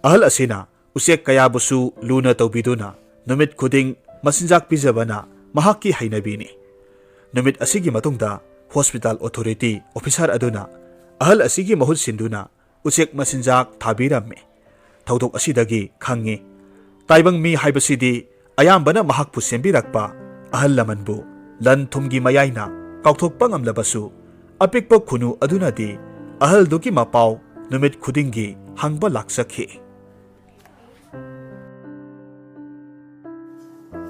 ꯑꯍꯜ ꯑꯁꯤꯅ ꯎꯆꯦꯛ ꯀꯌꯥꯕꯨꯁꯨ ꯂꯨꯅ ꯇꯧꯕꯤꯗꯨꯅ ꯅꯨꯃꯤꯠ ꯈꯨꯗꯤꯡ ꯃꯆꯤꯟꯖꯥꯛ ꯄꯤꯖꯕꯅ ꯃꯍꯥꯛꯀꯤ ꯍꯩꯅꯕꯤꯅꯤ꯫ ꯅꯨꯃꯤꯠ ꯑꯁꯤꯒꯤ ꯃꯇꯨꯡꯗ ꯍꯣꯁꯄꯤꯇꯥꯜ ꯑꯣꯊꯣꯔꯤꯇꯤ ꯑꯣꯐꯤꯁꯥꯔ ꯑꯗꯨꯅ ꯑꯍꯜ ꯑꯁꯤꯒꯤ ꯃꯍꯨꯠ ꯁꯤꯟꯗꯨꯅ ꯎꯆꯦꯛ ꯃꯆꯤꯟꯖꯥꯛ ꯊꯥꯕꯤꯔꯝꯃꯤ꯫ ꯊꯧꯗꯣꯛ ꯑꯁꯤꯗꯒꯤ ꯈꯪꯉꯤ, ꯇꯥꯏꯕꯪ ꯃꯤ ꯍꯥꯏꯕꯁꯤꯗꯤ ꯑꯌꯥꯝꯕꯅ ꯃꯍꯥꯛꯄꯨ ꯁꯦꯝꯕꯤꯔꯛꯄ ꯑꯍꯜ ꯂꯃꯟꯕꯨ ꯂꯟ ꯊꯨꯝꯒꯤ ꯃꯌꯥꯏꯅ ꯀꯥꯎꯊꯣꯛꯄ ꯉꯝꯂꯕꯁꯨ, ꯑꯄꯤꯛꯄ ꯈꯨꯅꯨ ꯑꯗꯨꯅꯗꯤ ꯑꯍꯜꯗꯨꯒꯤ ꯃꯄꯥꯎ ꯅꯨꯃꯤꯠ ꯈꯨꯗꯤꯡꯒꯤ ꯍꯪꯕ ꯂꯥꯛꯆꯈꯤ꯫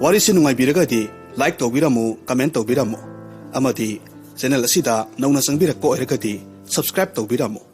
ꯋꯥꯔꯤꯁꯤ ꯅꯨꯡꯉꯥꯏꯕꯤꯔꯒꯗꯤ like ꯇꯧꯕꯤꯔꯝꯃꯨ, comment ꯇꯧꯕꯤꯔꯝꯃꯨ, ꯑꯃꯗꯤ channel ꯑꯁꯤꯗ ꯅꯧꯅ ꯆꯪꯕꯤꯔꯛꯄ ꯑꯣꯏꯔꯒꯗꯤ subscribe ꯇꯧꯕꯤꯔꯝꯃꯨ꯫